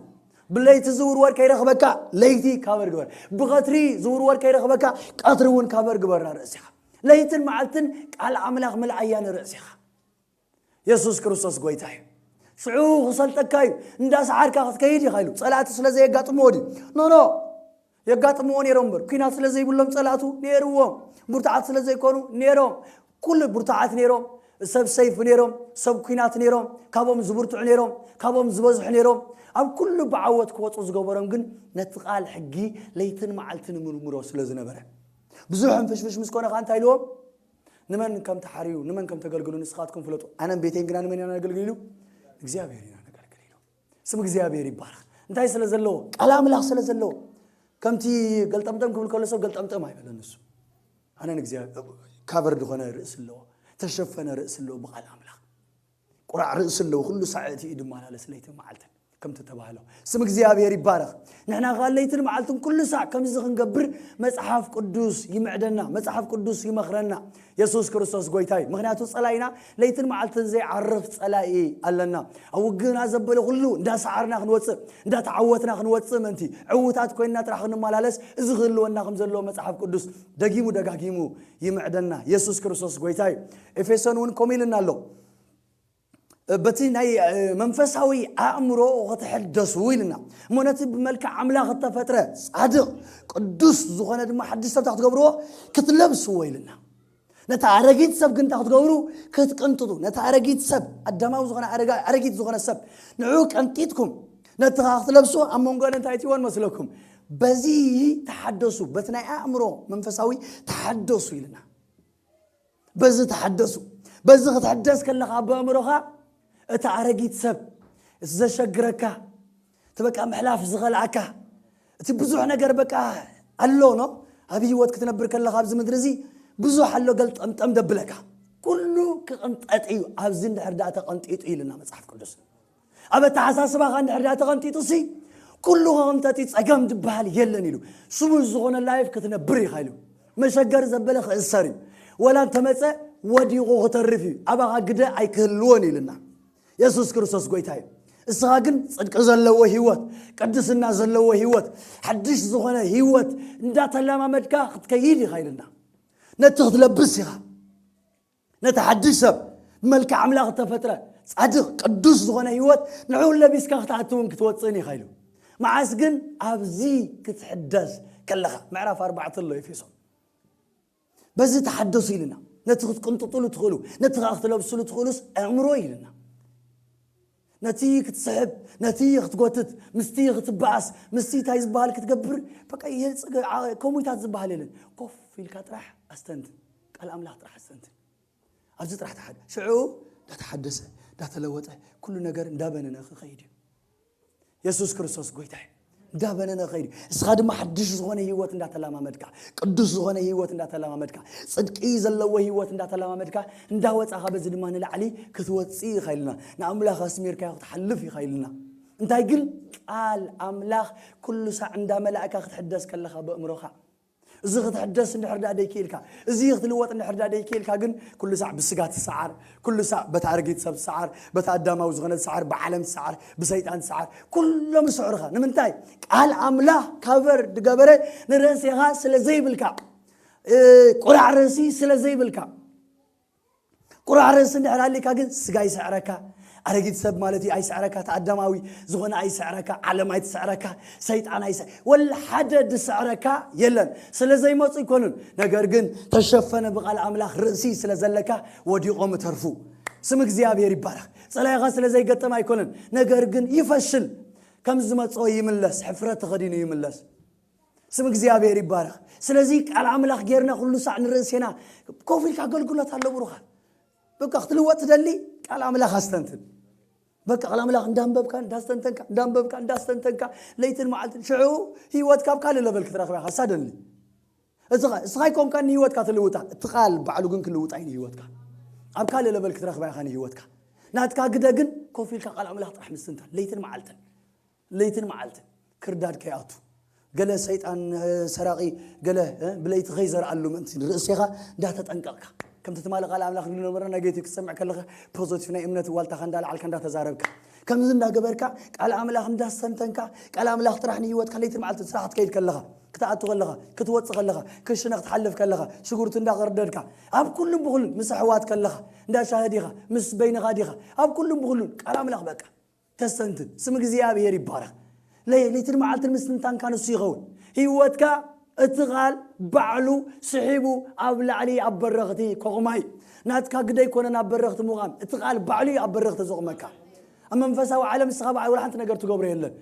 ብለይቲ ዝውርወር ከይረኽበካ ለይቲ ካቨር ግበር፣ ብቐትሪ ዝውርወር ከይረኽበካ ቀትሪ እውን ካቨር ግበራ ርእሴኻ። ለይትን መዓልትን ቃል ኣምላኽ ምልዓያ ንርእሴኻ። የሱስ ክርስቶስ ጎይታ እዩ። ሽዑ ክሰልጠካ እዩ። እንዳሰዓርካ ክትከይድ ኢኻ ኢሉ። ጸላእቲ ስለ ዘየጋጥምዎ ድዩ? ኖ፣ ኖ። የጋጥምዎ ነይሮም እምበር፣ ኲናት ስለ ዘይብሎም ጸላእቱ ነይርዎም። ብርቱዓት ስለ ዘይኮኑ ነይሮም። ኩሉ ብርቱዓት ነይሮም። ሰብ ሰይፍ ነይሮም፣ ሰብ ኲናት ነይሮም፣ ካብኦም ዝብርትዑ ነይሮም፣ ካብኦም ዝበዝሑ ነይሮም። ኣብ ኩሉ ብዓወት ክወጹ ዝገበሮም ግን ነቲ ቃል ሕጊ ለይትን መዓልትን ምርምሮ ስለ ዝነበረ። ብዙሕ ሕንፍሽፍሽ ምስ ኮነ ከኣ እንታይ ኢልዎም? ንመን ከም ተሓርዩ፣ ንመን ከም ተገልግሉ ንስኻትኩም ፍለጡ። ኣነን ቤተይን ግና ንመን ኢና ነገልግል ኢሉ? እግዚኣብሔር ኢና ነገልግል ኢሉ። ስም እግዚኣብሔር ይባረኽ። እንታይ ስለ ዘለዎ? ቃል ኣምላኽ ስለ ዘለዎ። ከምቲ ገልጠምጠም ክብል ከሎ ሰብ ገልጠምጠም ኣይበለን ንሱ። ኣነን እግዚኣብሔር ካቨር ዝኾነ ርእሲ ኣለዎ። ተሸፈነ ርእሲ ኣለዎ ብቃል ኣምላኽ። ቁራዕ ርእሲ ኣለዎ። ኩሉ ሳዕ እቲ እዩ ድመላለስ ለይትን መዓልትን። ከም ተተባህሎ። ስም እግዚኣብሔር ይባረኽ። ንሕና ኸኣ ለይትን መዓልትን ኩሉ ሳዕ ከምዚ ክንገብር መጽሓፍ ቅዱስ ይምዕደና፣ መጽሓፍ ቅዱስ ይመኽረና። የሱስ ክርስቶስ ጎይታ እዩ። ምኽንያቱ ጸላኢና ለይትን መዓልትን ዘይዓርፍ ጸላኢ ኣለና። ኣብ ውግእና ዘበለ ኩሉ እንዳሰዓርና ክንወጽእ፣ እንዳተዓወትና ክንወጽእ ምእንቲ፣ ዕዉታት ኮይንና ጥራሕ ክንመላለስ፣ እዚ ክህልወና ከም ዘለዎ መጽሓፍ ቅዱስ ደጊሙ ደጋጊሙ ይምዕደና። የሱስ ክርስቶስ ጎይታ እዩ። ኤፌሶን እውን ከምኡ ኢልና ኣሎ። በቲ ናይ፣ እ፣ መንፈሳዊ ኣእምሮ ክትሕደሱ ኢልና። እሞ ነቲ ብመልክዕ ኣምላኽ እተፈጥረ ጻድቕ፣ ቅዱስ ዝኾነ ድማ ሓድሽ ሰብ እንታይ ክትገብርዎ? ክትለብስዎ ኢልና። ነቲ ኣረጊት ሰብ ግን እንታይ ክትገብሩ? ክትቅንጥጡ። ነቲ ኣረጊት ሰብ፣ ኣዳማዊ ዝኾነ ኣረጋ-፣ ኣረጊት ዝኾነ ሰብ፣ ንዑ ቀንጢጥኩም፣ ነቲ ኸኣ ክትለብስዎ ኣብ መንጎ እንታይ እትይዎ መስለኩም? በዚ ተሓደሱ፣ በቲ ናይ ኣእምሮ መንፈሳዊ ተሓደሱ ኢልና። በዚ ተሓደሱ። በዚ ክትሕደስ ከለኻ ኣብ ኣእምሮኻ እቲ ኣረጊት ሰብ፣ እቲ ዘሸግረካ፣ እቲ በቃ ምሕላፍ ዝኸልኣካ፣ እቲ ብዙሕ ነገር በቃ ኣሎ፣ ኖ? ኣብ ህይወት ክትነብር ከለኻ ኣብዚ ምድሪ እዚ ብዙሕ ኣሎ ገልጠምጠም ደብለካ። ኩሉ ክቕንጠጥ እዩ፣ ኣብዚ እንድሕር ደኣ ተቐንጢጡ ኢልና መጽሓፍ ቅዱስ። ኣብ ኣተሓሳስባኻ እንድሕር ደኣ ተቐንጢጡ ሲ፣ ኩሉ ክቕንጠጥ እዩ፣ ጸገም ዝበሃል የለን ኢሉ። ስሙዝ ዝኾነ ላይፍ ክትነብር ኢኻ ኢሉ። መሸገር ዘበለ ክእሰር እዩ። ወላ እንተመጸ ወዲቑ ክተርፍ እዩ። ኣባኻ ግደ ኣይክህልዎን ኢልና። የሱስ ክርስቶስ ጎይታ እዩ። እስኻ ግን ጽድቂ ዘለዎ ህይወት፣ ቅድስና ዘለዎ ህይወት፣ ሓድሽ ዝኾነ ህይወት እንዳተለማመድካ ክትከይድ ኢኻ ኢልና። ነቲ ክትለብስ ኢኻ። ነቲ ሓድሽ ሰብ፣ ብመልክዕ ኣምላኽ እተፈጥረ፣ ጻድቕ፣ ቅዱስ ዝኾነ ህይወት ንዕኡ ለቢስካ ክትኣትውን ክትወጽእን ኢኻ ኢሉ። መዓስ ግን? ኣብዚ ክትሕደስ ከለኻ። ምዕራፍ ኣርባዕተ ኣሎ ኤፌሶን። በዚ ተሓደሱ ኢልና። ነቲ ክትቅንጥጥሉ ትኽእሉ፣ ነቲ ኸኣ ክትለብስሉ ትኽእሉስ ኣእምሮ ኢልና። ነቲ ክትስሕብ፣ ነቲ ክትጎትት፣ ምስቲ ክትበኣስ፣ ምስቲ እንታይ ዝበሃል ክትገብር፣ በቃ የጽገ-፣ ዓ-፣ ከምኡታት ዝበሃል የለን። ኮፍ ኢልካ ጥራሕ ኣስተንትን። ቃል ኣምላኽ ጥራሕ ኣስተንትን። ኣብዚ ጥራሕ ተሓደ-፣ ሽዑ እንዳተሓደሰ፣ እንዳተለወጠ፣ ኩሉ ነገር እንዳበነነ ክኸይድ እዩ። የሱስ ክርስቶስ ጎይታ እዩ። እንዳበነነ ክኸይድ እዩ። እስኻ ድማ ሓድሽ ዝኾነ ህይወት እንዳተለማመድካ፣ ቅዱስ ዝኾነ ህይወት እንዳተለማመድካ፣ ጽድቂ ዘለዎ ህይወት እንዳተለማመድካ፣ እንዳወጻኻ በዚ ድማ ንላዕሊ ክትወጽእ ኢኻ ኢልና። ንኣምላኽ ኣስሚርካዮ ክትሓልፍ ኢኻ ኢልና። እንታይ ግን ቃል ኣምላኽ ኩሉ ሳዕ እንዳመላእካ ክትሕደስ ከለኻ በእምሮኻ። እዚ ክትሕደስ እንድሕር ደኣ ደይክኢልካ፣ እዚ ክትልወጥ እንድሕር ደኣ ደይክኢልካ ግን ኩሉ ሳዕ ብስጋ ትሰዓር፣ ኩሉ ሳዕ በቲ ኣረጊት ሰብ ትሰዓር፣ በቲ ኣዳማዊ ዝኾነ ትሰዓር፣ ብዓለም ትሰዓር፣ ብሰይጣን ትሰዓር፣ ኩሎም ይስዕሩኻ። ንምንታይ? ቃል ኣምላኽ ካቨር ድገበረ ንርእሴኻ ስለ ዘይብልካ፣ እ፣ ቁራዕ ርእሲ ስለ ዘይብልካ። ቁራዕ ርእሲ እንድሕር ኣሊካ ግን ስጋ ይስዕረካ፣ ኣረጊት ሰብ ማለት እዩ ኣይስዕረካ፣ እቲ ኣዳማዊ ዝኾነ ኣይስዕረካ፣ ዓለም ኣይትስዕረካ፣ ሰይጣን ኣይስ-፣ ወላ ሓደ ድስዕረካ የለን። ስለ ዘይመጹ ኣይኮኑን፣ ነገር ግን ተሸፈነ ብቃል ኣምላኽ ርእሲ ስለ ዘለካ ወዲቖም እተርፉ። ስም እግዚኣብሔር ይባረኽ። ጸላኢኻ ስለ ዘይገጠም ኣይኮነን፣ ነገር ግን ይፈሽል። ከም ዝመጾ ይምለስ፣ ሕፍረት ተኸዲኑ ይምለስ። ስም እግዚኣብሔር ይባረኽ። ስለዚ ቃል ኣምላኽ ጌርና ኩሉ ሳዕ ንርእሴና ኮፍ ኢልካ ኣገልግሎት ኣሎ ብሩኻት። በቃ ክትልወጥ ትደሊ ቃል ኣምላኽ ኣስተንትን። በቃ ቃል ኣምላኽ እንዳንበብካ፣ እንዳስተንተንካ፣ እንዳንበብካ፣ እንዳስተንተንካ፣ ለይትን መዓልትን ሽዑ ህይወትካ ኣብ ካልእ ለበል ክትረኽባ ኢኻ። ሳደንሊ። እዚ ኸ-፣ እስኻ ኣይኮንካን ንህይወትካ ትልውጣ። እቲ ቃል ባዕሉ ግን ክልውጣ እዩ ንህይወትካ። ኣብ ካልእ ለበል ክትረኽባ ኢኻ ንህይወትካ። ናትካ ግደ ግን ኮፍ ኢልካ ቃል ኣምላኽ ጥራሕ ምስትንታን ለይትን መዓልትን፣ ለይትን መዓልትን። ክርዳድ ከይኣቱ፣ ገለ ሰይጣን፣ ሰራቒ፣ ገለ ብለይቲ ከይዘርኣሉ ምእንቲ ንርእሴኻ እንዳተጠንቀቕካ፣ ከምቲ ትማሊ ቃል ኣምላኽ ንብሎ ነበርና፣ ናይ ገይቱ ክትሰምዕ ከለኻ ፖዚቲቭ ናይ እምነት ዋልታኻ እንዳለዓልካ እንዳተዛረብካ፣ ከምዚ እንዳገበርካ ቃል ኣምላኽ እንዳስተንተንካ፣ ቃል ኣምላኽ ጥራሕ ንህይወትካ ለይትን መዓልትን ስራሕ ክትከይድ ከለኻ፣ ክትኣቱ ከለኻ፣ ክትወጽእ ከለኻ፣ ክሽነ ክትሓልፍ ከለኻ፣ ሽጉርቲ እንዳቐርደድካ፣ ኣብ ኩሉን ብኹሉን ምስ ኣሕዋት ከለኻ፣ እንዳ ሻሂ ዲኻ፣ ምስ በይንኻ ዲኻ፣ ኣብ ኩሉን ብኹሉን ቃል ኣምላኽ በቃ ተስተንትን። ስም እግዚኣብሔር ይባረኽ። ለይ- ለይትን መዓልትን ምስትንታንካ ንሱ ይኸውን። ህይወትካ እቲ ቃል ባዕሉ ስሒቡ ኣብ ላዕሊ ኣብ በረኽቲ ከቑማ እዩ። ናትካ ግደ ኣይኮነን ኣብ በረኽቲ ምቋም፣ እቲ ቃል ባዕሉ እዩ ኣብ በረኽቲ ዘቑመካ። ኣብ መንፈሳዊ ዓለም ንስኻ ብዓይ ወላ ሓንቲ ነገር ትገብሮ የለን።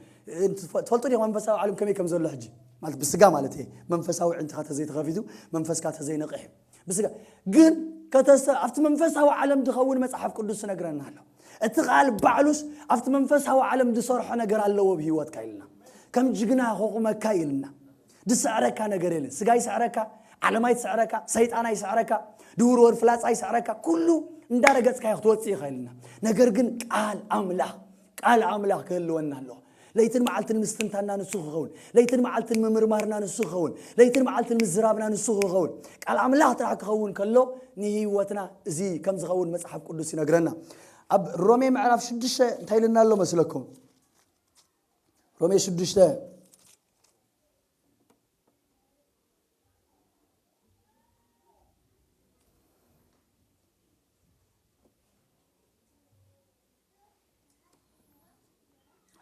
ትፈ- ትፈልጡ ዲኹም መንፈሳዊ ዓለም ከመይ ከም ዘሎ ሕጂ? ማለት ብስጋ ማለት እየ። መንፈሳዊ ዕንትኻ ተዘይተኸፊቱ፣ መንፈስካ ተዘይነቕሕ እዩ። ብስጋ ግን ከተስተ ኣብቲ መንፈሳዊ ዓለም ዝኸውን መጽሓፍ ቅዱስ ይነግረና ኣሎ። እቲ ቃል ባዕሉስ ኣብቲ መንፈሳዊ ዓለም ዝሰርሖ ነገር ኣለዎ ብህይወትካ ኢልና። ከም ጅግና ከቑመካ ኢልና። ዝስዕረካ ነገር የለን። ስጋ ይስዕረካ፣ ዓለም ኣይትስዕረካ፣ ሰይጣን ኣይስዕረካ፣ ድውርወር ፍላጻ ይስዕረካ፣ ኩሉ እንዳረገጽካዮ ክትወጽእ ኢኻ ኢልና። ነገር ግን ቃል ኣምላኽ፣ ቃል ኣምላኽ ክህልወና ኣለዎ። ለይትን መዓልትን ምስትንታና ንሱ ክኸውን፣ ለይትን መዓልትን ምምርማርና ንሱ ክኸውን፣ ለይትን መዓልትን ምዝራብና ንሱ ክኸውን። ቃል ኣምላኽ ጥራሕ ክኸውን ከሎ ንህይወትና እዚ ከም ዝኸውን መጽሓፍ ቅዱስ ይነግረና። ኣብ ሮሜ ምዕራፍ ሽዱሽተ እንታይ ኢልና ኣሎ መስለኩም? ሮሜ ሽዱሽተ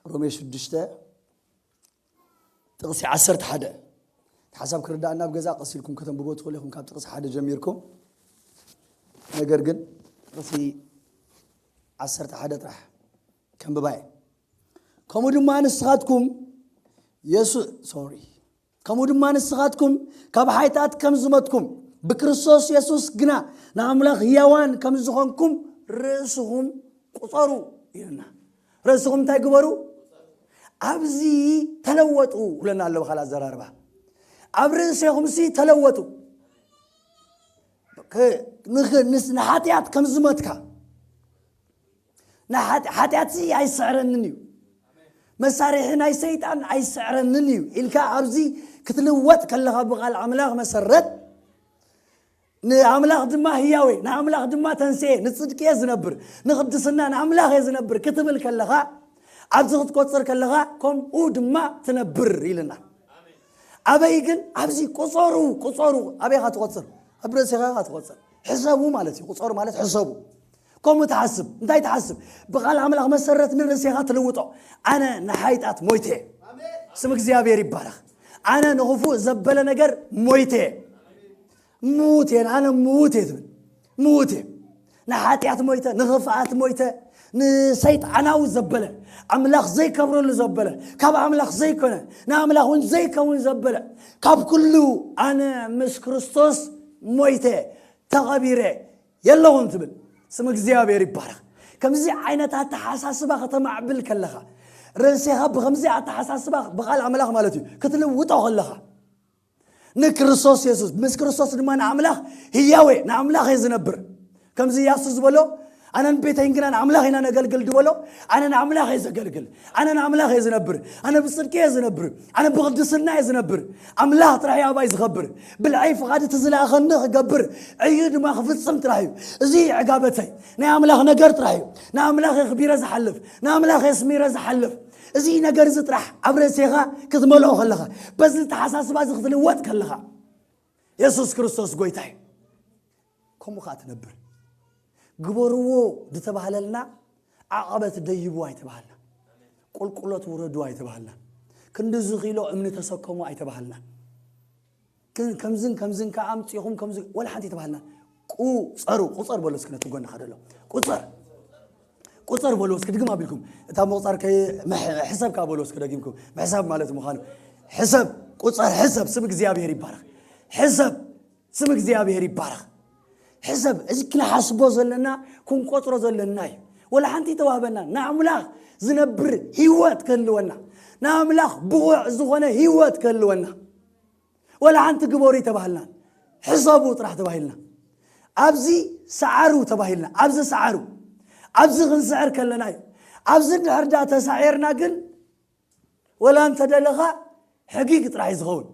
ሮሜ ሽዱሽተ ጥቕሲ ዓሰርተ ሓደ። እቲ ሓሳብ ክርዳእና ኣብ ገዛ ቀስ ኢልኩም ከተንብቦ ትኽእሉ ኢኹም፣ ካብ ጥቕሲ ሓደ ጀሚርኩም። ነገር ግን ጥቕሲ ዓሰርተ ሓደ ጥራሕ ከንብባየ። ከምኡ ድማ ንስኻትኩም የሱ-፣ ሶሪ። ከምኡ ድማ ንስኻትኩም ካብ ሓጢኣት ከም ዝመትኩም ብክርስቶስ የሱስ ግና ንኣምላኽ ህያዋን ከም ዝኾንኩም ርእስኹም ቁጸሩ ኢልና። ርእስኹም እንታይ ግበሩ? ኣብዚ ተለወጡ ብለና ኣሎ ብኻልእ ኣዘራርባ። ኣብ ርእሴኹምሲ ተለወጡ። ክ-፣ ንኽ-፣ ንስ-፣ ንሓጢኣት ከም ዝመትካ፣ ንሓጢ-፣ ሓጢኣትሲ ኣይስዕረንን እዩ፣ መሳርሒ ናይ ሰይጣን ኣይስዕረንን እዩ ኢልካ ኣብዚ ክትልወጥ ከለኻ ብቓል ኣምላኽ መሰረት ንኣምላኽ ድማ ህያወ፣ ንኣምላኽ ድማ ተንስኤ፣ ንጽድቂ እየ ዝነብር፣ ንቕድስና ንኣምላኽ እየ ዝነብር ክትብል ከለኻ፣ ኣብዚ ክትቆጽር ከለኻ፣ ከምኡ ድማ ትነብር ኢልና። ኣበይ ግን? ኣብዚ ቁጸሩ፣ ቁጸሩ። ኣበይ ኢኻ ትቆጽር? ኣብ ርእስኻ ኢኻ ትቆጽር። ሕሰቡ ማለት እዩ። ቁጸሩ ማለት ሕሰቡ። ከምኡ ትሓስብ። እንታይ ትሓስብ? ብቓል ኣምላኽ መሰረት ንርእስኻ ትልውጦ። ኣነ ንሓይጣት ሞይተ። ስም እግዚኣብሔር ይባረኽ። ኣነ ንኽፉእ ዘበለ ነገር ሞይተ። ምዉት እየ፣ ኣነ ምዉት እየ ትብል። ምዉት እየ። ንሓጢኣት ሞይተ፣ ንኽፍኣት ሞይተ፣ ንሰይጣናዊ ዘበለ፣ ኣምላኽ ዘይከብረሉ ዘበለ፣ ካብ ኣምላኽ ዘይኮነ፣ ንኣምላኽ እውን ዘይከውን ዘበለ፣ ካብ ኩሉ ኣነ ምስ ክርስቶስ ሞይተ፣ ተቐቢረ፣ የለኹን ትብል። ስም እግዚኣብሔር ይባረኽ። ከምዚ ዓይነት ኣተሓሳስባ ከተማዕብል ከለኻ፣ ርእሴኻ ብኸምዚ ኣተሓሳስባ ብቓል ኣምላኽ ማለት እዩ ክትልውጦ ከለኻ፣ ንክርስቶስ የሱስ፣ ምስ ክርስቶስ ድማ ንኣምላኽ ህያወ፣ ንኣምላኽ እየ ዝነብር። ከምዚ ኢያሱ ዝበሎ፣ ኣነን ቤተይን ግና ንኣምላኽ ኢና ነገልግል ዝበሎ፣ ኣነ ንኣምላኽ እየ ዘገልግል፣ ኣነ ንኣምላኽ እየ ዝነብር፣ ኣነ ብጽድቂ እየ ዝነብር፣ ኣነ ብቕድስና እየ ዝነብር። ኣምላኽ ጥራሕ እዩ ኣባይ ዝኸብር። ብልዐይ ፍቓድ እቲ ዝለኣኸኒ ክገብር፣ ዕዩ ድማ ክፍጽም ጥራሕ እዩ። እዚ እዩ ዕጋበተይ። ናይ ኣምላኽ ነገር ጥራሕ እዩ። ንኣምላኽ የኽቢረ ዝሓልፍ፣ ንኣምላኽ የስሚረ ዝሓልፍ። እዚ ነገር እዚ ጥራሕ ኣብ ርእሴኻ ክትመልኦ ከለኻ፣ በዚ ተሓሳስባ እዚ ክትልወጥ ከለኻ፣ የሱስ ክርስቶስ ጎይታ እዩ። ከምኡ ኸዓ ትነብር። ግበርዎ ዝተባህለልና ዓቐበት ደይቡ ኣይተባህልና። ቁልቁሎት ውረዱ ኣይተባህልና። ክንድዚ ኪሎ እምኒ ተሰከሙ ኣይተባህልና። ክን-፣ ከምዝን ከምዝን ከኣ ኣምጺኹም ከምዚ ወላ ሓንቲ ኣይተባህልና። ቁጸሩ፣ ቁጸር በሎ እስኪ ነቲ ጎንኻ ዘሎ። ቁጸር። ቁጸር በሎ እስኪ ድግም ኣቢልኩም። እታ ምቑጻር ከይ-፣ ምሕ-፣ ሕሰብ ከኣ በሎ እስኪ ደጊምኩም። ምሕሳብ ማለት ምዃኑ። ሕሰብ፣ ቁጸር፣ ሕሰብ። ስም እግዚኣብሔር ይባረኽ። ሕሰብ፣ ስም እግዚኣብሔር ይባረኽ። ሕሰብ፣ እዚ ክንሓስቦ ዘለና፣ ክንቆጽሮ ዘለና እዩ። ወላ ሓንቲ ተዋህበና። ንኣምላኽ ዝነብር ህይወት ክህልወና። ንኣምላኽ ብቑዕ ዝኾነ ህይወት ክህልወና። ወላ ሓንቲ ግበሩ ይተባህልና። ሕሰቡ ጥራሕ ተባሂልና። ኣብዚ ሰዓሩ ተባሂልና፣ ኣብዚ ሰዓሩ፣ ኣብዚ ክንስዕር ከለና እዩ። ኣብዚ እንድሕር ዳ ተሳዒርና ግን፣ ወላ እንተደለኻ ሕጊግ ጥራሕ እዩ ዝኸውን።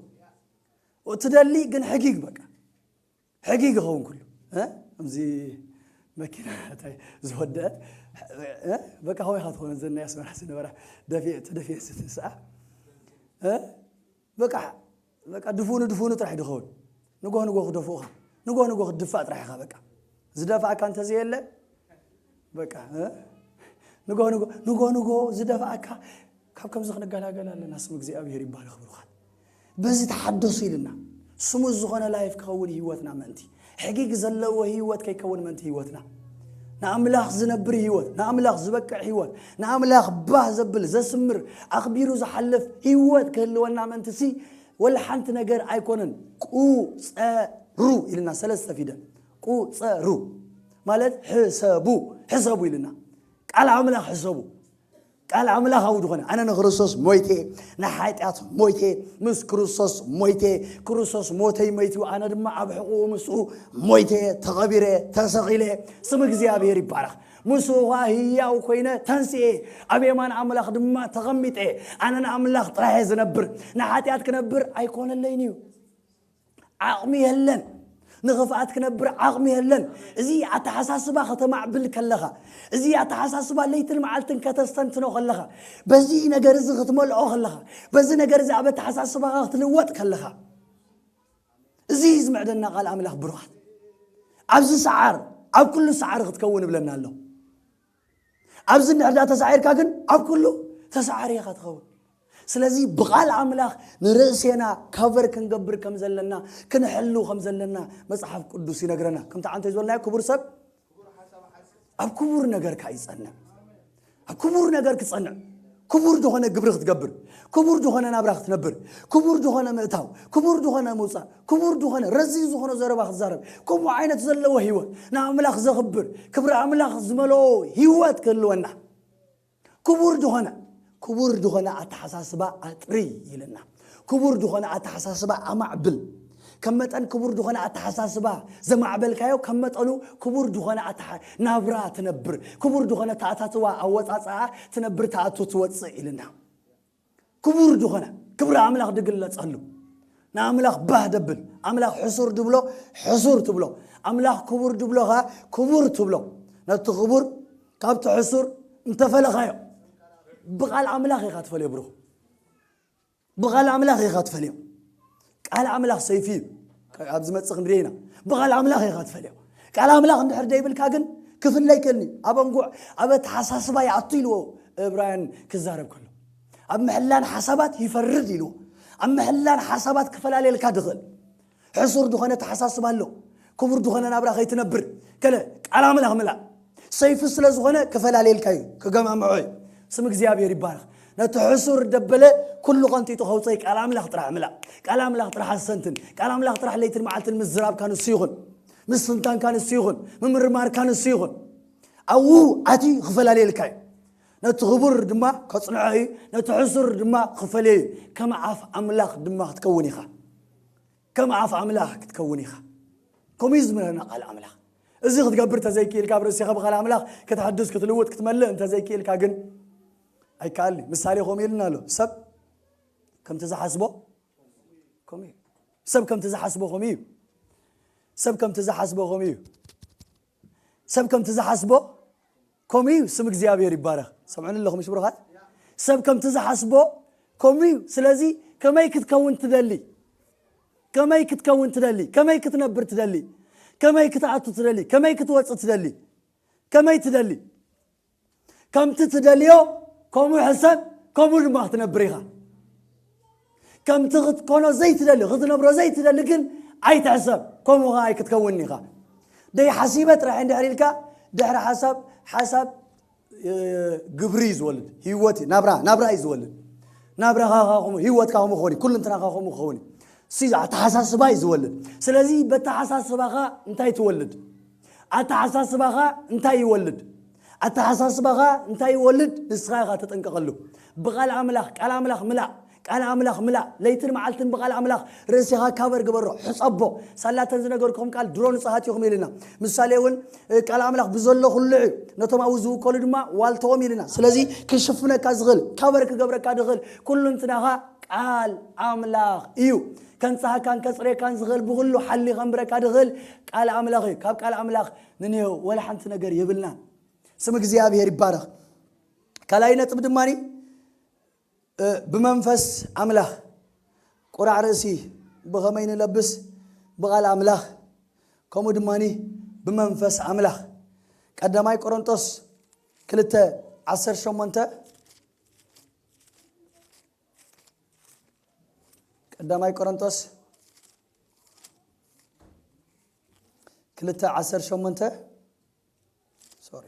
ትደሊ ግን ሕጊግ፣ በቃ ሕጊግ ይኸውን ኩሉ። እ? ከምዚ መኪና እንታይ ዝወደአት፣ እ? በቃ ከመይ ኢኻ ትኸውን? ዘናይ ኣስመራ ዝነበራ ደፊ-፣ ተደፊአ ስትስኣ፣ እ? በቃ፣ በቃ ድፉኑ ድፉኑ ጥራሕ ድኸውን። ንጎ ንጎ ክደፍኡኻ፣ ንጎ ንጎ ክትድፋእ ጥራሕ ኢኻ። በቃ ዝደፍኣካ እንተዘየለ፣ በቃ፣ እ? ንጎ ንጎ፣ ንጎ ንጎ ዝደፍኣካ፣ ካብ ከምዚ ክንገላገል ኣለና። ስም እግዚኣብሔር ይባረኽ ብሩኻት። በዚ ተሓደሱ ኢልና፣ ስሙዝ ዝኾነ ላይፍ ክኸውን ህይወትና ምእንቲ፣ ሕጊግ ዘለዎ ህይወት ከይከውን ምእንቲ ህይወትና፣ ንኣምላኽ ዝነብር ህይወት፣ ንኣምላኽ ዝበቅዕ ህይወት፣ ንኣምላኽ ባህ ዘብል፣ ዘስምር፣ ኣኽቢሩ ዝሓልፍ ህይወት ክህልወና ምእንቲ ሲ፣ ወላ ሓንቲ ነገር ኣይኮነን። ቁጸሩ ኢልና ሰለስተ ፊደል። ቁጸሩ ማለት ሕሰቡ፣ ሕሰቡ ኢልና። ቃል ኣምላኽ ሕሰቡ። ቃል ኣምላኻዊ ዝኾነ፣ ኣነ ንክርስቶስ ሞይቴ፣ ንሓጢኣት ሞይቴ፣ ምስ ክርስቶስ ሞይቴ፣ ክርስቶስ ሞተይ ሞይቱ፣ ኣነ ድማ ኣብ ሕቑኡ ምስኡ ሞይቴ፣ ተቐቢረ፣ ተሰቒለ። ስም እግዚኣብሔር ይባረኽ። ምስኡ ኸዓ ህያው ኮይነ ተንስኤ፣ ኣብ የማን ኣምላኽ ድማ ተቐሚጠ። ኣነ ንኣምላኽ ጥራሕ እየ ዝነብር፣ ንሓጢኣት ክነብር ኣይኮነለይን እዩ። ዓቕሚ የለን። ንኽፍኣት ክነብር ዓቕሚ የለን። እዚ ኣተሓሳስባ ከተማዕብል ከለኻ፣ እዚ ኣተሓሳስባ ለይትን መዓልትን ከተስተንትኖ ከለኻ፣ በዚ ነገር እዚ ክትመልኦ ከለኻ፣ በዚ ነገር እዚ ኣብ ኣተሓሳስባኻ ክትልወጥ ከለኻ፣ እዚ እዩ ዝምዕደና ቃል ኣምላኽ ብሩኻት። ኣብዚ ሰዓር፣ ኣብ ኩሉ ሰዓር ክትከውን እብለና ኣሎ። ኣብዚ እንድሕር ተሳዒርካ ግን ኣብ ኩሉ ተሳዓሪ ኢኻ ትኸውን። ስለዚ ብቓል ኣምላኽ ንርእሴና ካቨር ክንገብር ከም ዘለና፣ ክንሕሉ ከም ዘለና መጽሓፍ ቅዱስ ይነግረና። ከምቲ ዓንተ ዝበልናዮ ክቡር ሰብ ኣብ ክቡር ነገርካ ይጸንዕ። ኣብ ክቡር ነገር ክጸንዕ፣ ክቡር ዝኾነ ግብሪ ክትገብር፣ ክቡር ዝኾነ ናብራ ክትነብር፣ ክቡር ዝኾነ ምእታው፣ ክቡር ዝኾነ ምውጻእ፣ ክቡር ዝኾነ ረዚን ዝኾነ ዘረባ ክትዛረብ፣ ከምኡ ዓይነት ዘለዎ ህይወት፣ ንኣምላኽ ዘኽብር፣ ክብሪ ኣምላኽ ዝመልኦ ህይወት ክህልወና። ክቡር ዝኾነ፣ ክቡር ዝኾነ ኣተሓሳስባ ኣጥሪ ኢልና። ክቡር ዝኾነ ኣተሓሳስባ ኣማዕብል። ከም መጠን ክቡር ዝኾነ ኣተሓሳስባ ዘማዕበልካዮ፣ ከም መጠኑ ክቡር ዝኾነ ኣተሓ-፣ ናብራ ትነብር። ክቡር ዝኾነ ተኣታትዋ ኣወጻጽኣ ትነብር፣ ትኣቱ ትወጽእ ኢልና። ክቡር ዝኾነ ክብሪ ኣምላኽ ድግለጸሉ። ንኣምላኽ ባህ ደብል። ኣምላኽ ሕሱር ድብሎ፣ ሕሱር ትብሎ። ኣምላኽ ክቡር ድብሎኻ፣ ክቡር ትብሎ። ነቲ ክቡር ካብቲ ሕሱር እንተፈለኻዮ፣ ብቓል ኣምላኽ ኢኻ ትፈልዮ ብሩኽ። ብቓል ኣምላኽ ኢኻ ትፈልዮ። ቃል ኣምላኽ ሰይፊ እዩ። ኣብ ዝመጽእ ክንሪኦ ኢና። ብቓል ኣምላኽ ኢኻ ትፈልዮ። ቃል ኣምላኽ እንድሕር ደይብልካ ግን ክፍለ ይክእልኒ። ኣብ ኣንጉዕ፣ ኣብ ኣተሓሳስባ ይኣቱ ኢልዎ እብራውያን ክዛረብ ከሎ። ኣብ ምሕላን ሓሳባት ይፈርድ ኢልዎ። ኣብ ምሕላን ሓሳባት ክፈላለየልካ ድኽእል። ሕሱር ዝኾነ ተሓሳስባ ኣሎ። ክቡር ዝኾነ ናብራ ከይትነብር። ከለ ቃል ኣምላኽ ምላእ። ሰይፊ ስለ ዝኾነ ክፈላለየልካ እዩ፣ ክገማምዖ እዩ። ስም እግዚኣብሔር ይባረኽ። ነቲ ሕሱር ደበለ ኩሉ ቀንጢጡ ከውፀይ ቃል ኣምላኽ ጥራሕ ምላእ። ቃል ኣምላኽ ጥራሕ ኣሰንትን። ቃል ኣምላኽ ጥራሕ ለይትን መዓልትን ምዝራብካ ንሱ ይኹን። ምስትንታንካ ንሱ ይኹን። ምምርማርካ ንሱ ይኹን። ኣብኡ ኣትዩ ክፈላለየልካ እዩ። ነቲ ክቡር ድማ ከጽንዖ እዩ። ነቲ ሕሱር ድማ ክፈልዮ እዩ። ከም ኣፍ ኣምላኽ ድማ ክትከውን ኢኻ። ከም ኣፍ ኣምላኽ ክትከውን ኢኻ። ከምኡ እዩ ዝምህረና ቃል ኣምላኽ። እዚ ክትገብር እንተዘይክኢልካ፣ ኣብ ርእሲኻ ብቓል ኣምላኽ ክትሕድስ፣ ክትልውጥ፣ ክትመልእ እንተዘይክኢልካ ግን ኣይከኣልኒ። ምሳሌ ከምኡ ኢልና ኣሎ። ሰብ ከምቲ ዝሓስቦ ከምኡ እዩ። ሰብ ከምቲ ዝሓስቦ ከምኡ እዩ። ሰብ ከምቲ ዝሓስቦ ከምኡ እዩ። ሰብ ከምቲ ዝሓስቦ ከምኡ እዩ። ስም እግዚኣብሔር ይባረኽ። ሰምዑኒ ኣለኹም እሺ ብሩኻት? ሰብ ከምቲ ዝሓስቦ ከምኡ እዩ። ስለዚ ከመይ ክትከውን ትደሊ? ከመይ ክትከውን ትደሊ? ከመይ ክትነብር ትደሊ? ከመይ ክትኣቱ ትደሊ? ከመይ ክትወጽእ ትደሊ? ከመይ ትደሊ? ከምቲ ትደልዮ ከምኡ ሕሰብ፣ ከምኡ ድማ ክትነብር ኢኻ። ከምቲ ክትኮኖ ዘይትደሊ፣ ክትነብሮ ዘይትደሊ ግን ኣይትሕሰብ፣ ከምኡ ኸዓ ኣይክትከውንን ኢኻ። ደይ ሓሲበ ጥራሕ እንድሕር ኢልካ፣ ድሕሪ ሓሳብ፣ ሓሳብ፣ እ፣ ግብሪ እዩ ዝወልድ፣ ህይወት እዩ፣ ናብራ፣ ናብራ እዩ ዝወልድ። ናብራኻ ኸዓ ከምኡ፣ ህይወትካ ከምኡ ክኸውን እዩ፣ ኩልንትናኻ ከምኡ ክኸውን እዩ። ሲ-፣ ኣተሓሳስባ እዩ ዝወልድ። ስለዚ በተሓሳስባኻ እንታይ ትወልድ? ኣተሓሳስባኻ እንታይ ይወልድ? ኣተሓሳስባኻ እንታይ ይወልድ? ንስኻ ኢኻ ተጠንቀቐሉ። ብቓል ኣምላኽ፣ ቃል ኣምላኽ ምላእ። ቃል ኣምላኽ ምላእ፣ ለይትን መዓልትን ብቃል ኣምላኽ ርእሲኻ ካቨር ግበሮ፣ ሕጸቦ። ሳላተን ዝነገርኩም ቃል ድሮ ንጹሃት ኢኹም ኢልና። ምሳሌ እውን፣ እ፣ ቃል ኣምላኽ ብዘሎ ኩሉ እዩ። ነቶም ኣብኡ ዝውከሉ ድማ ዋልተኦም ኢልና። ስለዚ ክሽፍነካ ዝኽእል፣ ካቨር ክገብረካ ዝኽእል ኩሉ እንትናኻ ቃል ኣምላኽ እዩ። ከንጽሃካን ከጽሬካን ዝኽእል ብኹሉ ሓሊ ከንብረካ ዝኽእል ቃል ኣምላኽ እዩ። ካብ ቃል ኣምላኽ ንንየው ወላ ሓንቲ ነገር የብልናን። ስም እግዚኣብሔር ይባረኽ። ካልኣይ ነጥብ ድማኒ፣ እ፣ ብመንፈስ ኣምላኽ ቁራዕ ርእሲ ብኸመይ ንለብስ? ብቓል ኣምላኽ፣ ከምኡ ድማኒ ብመንፈስ ኣምላኽ። ቀዳማይ ቆሮንቶስ ክልተ ዓሰርተ ሸሞንተ፣ ቀዳማይ ቆሮንቶስ ክልተ ዓሰርተ ሸሞንተ፣ ሶሪ፣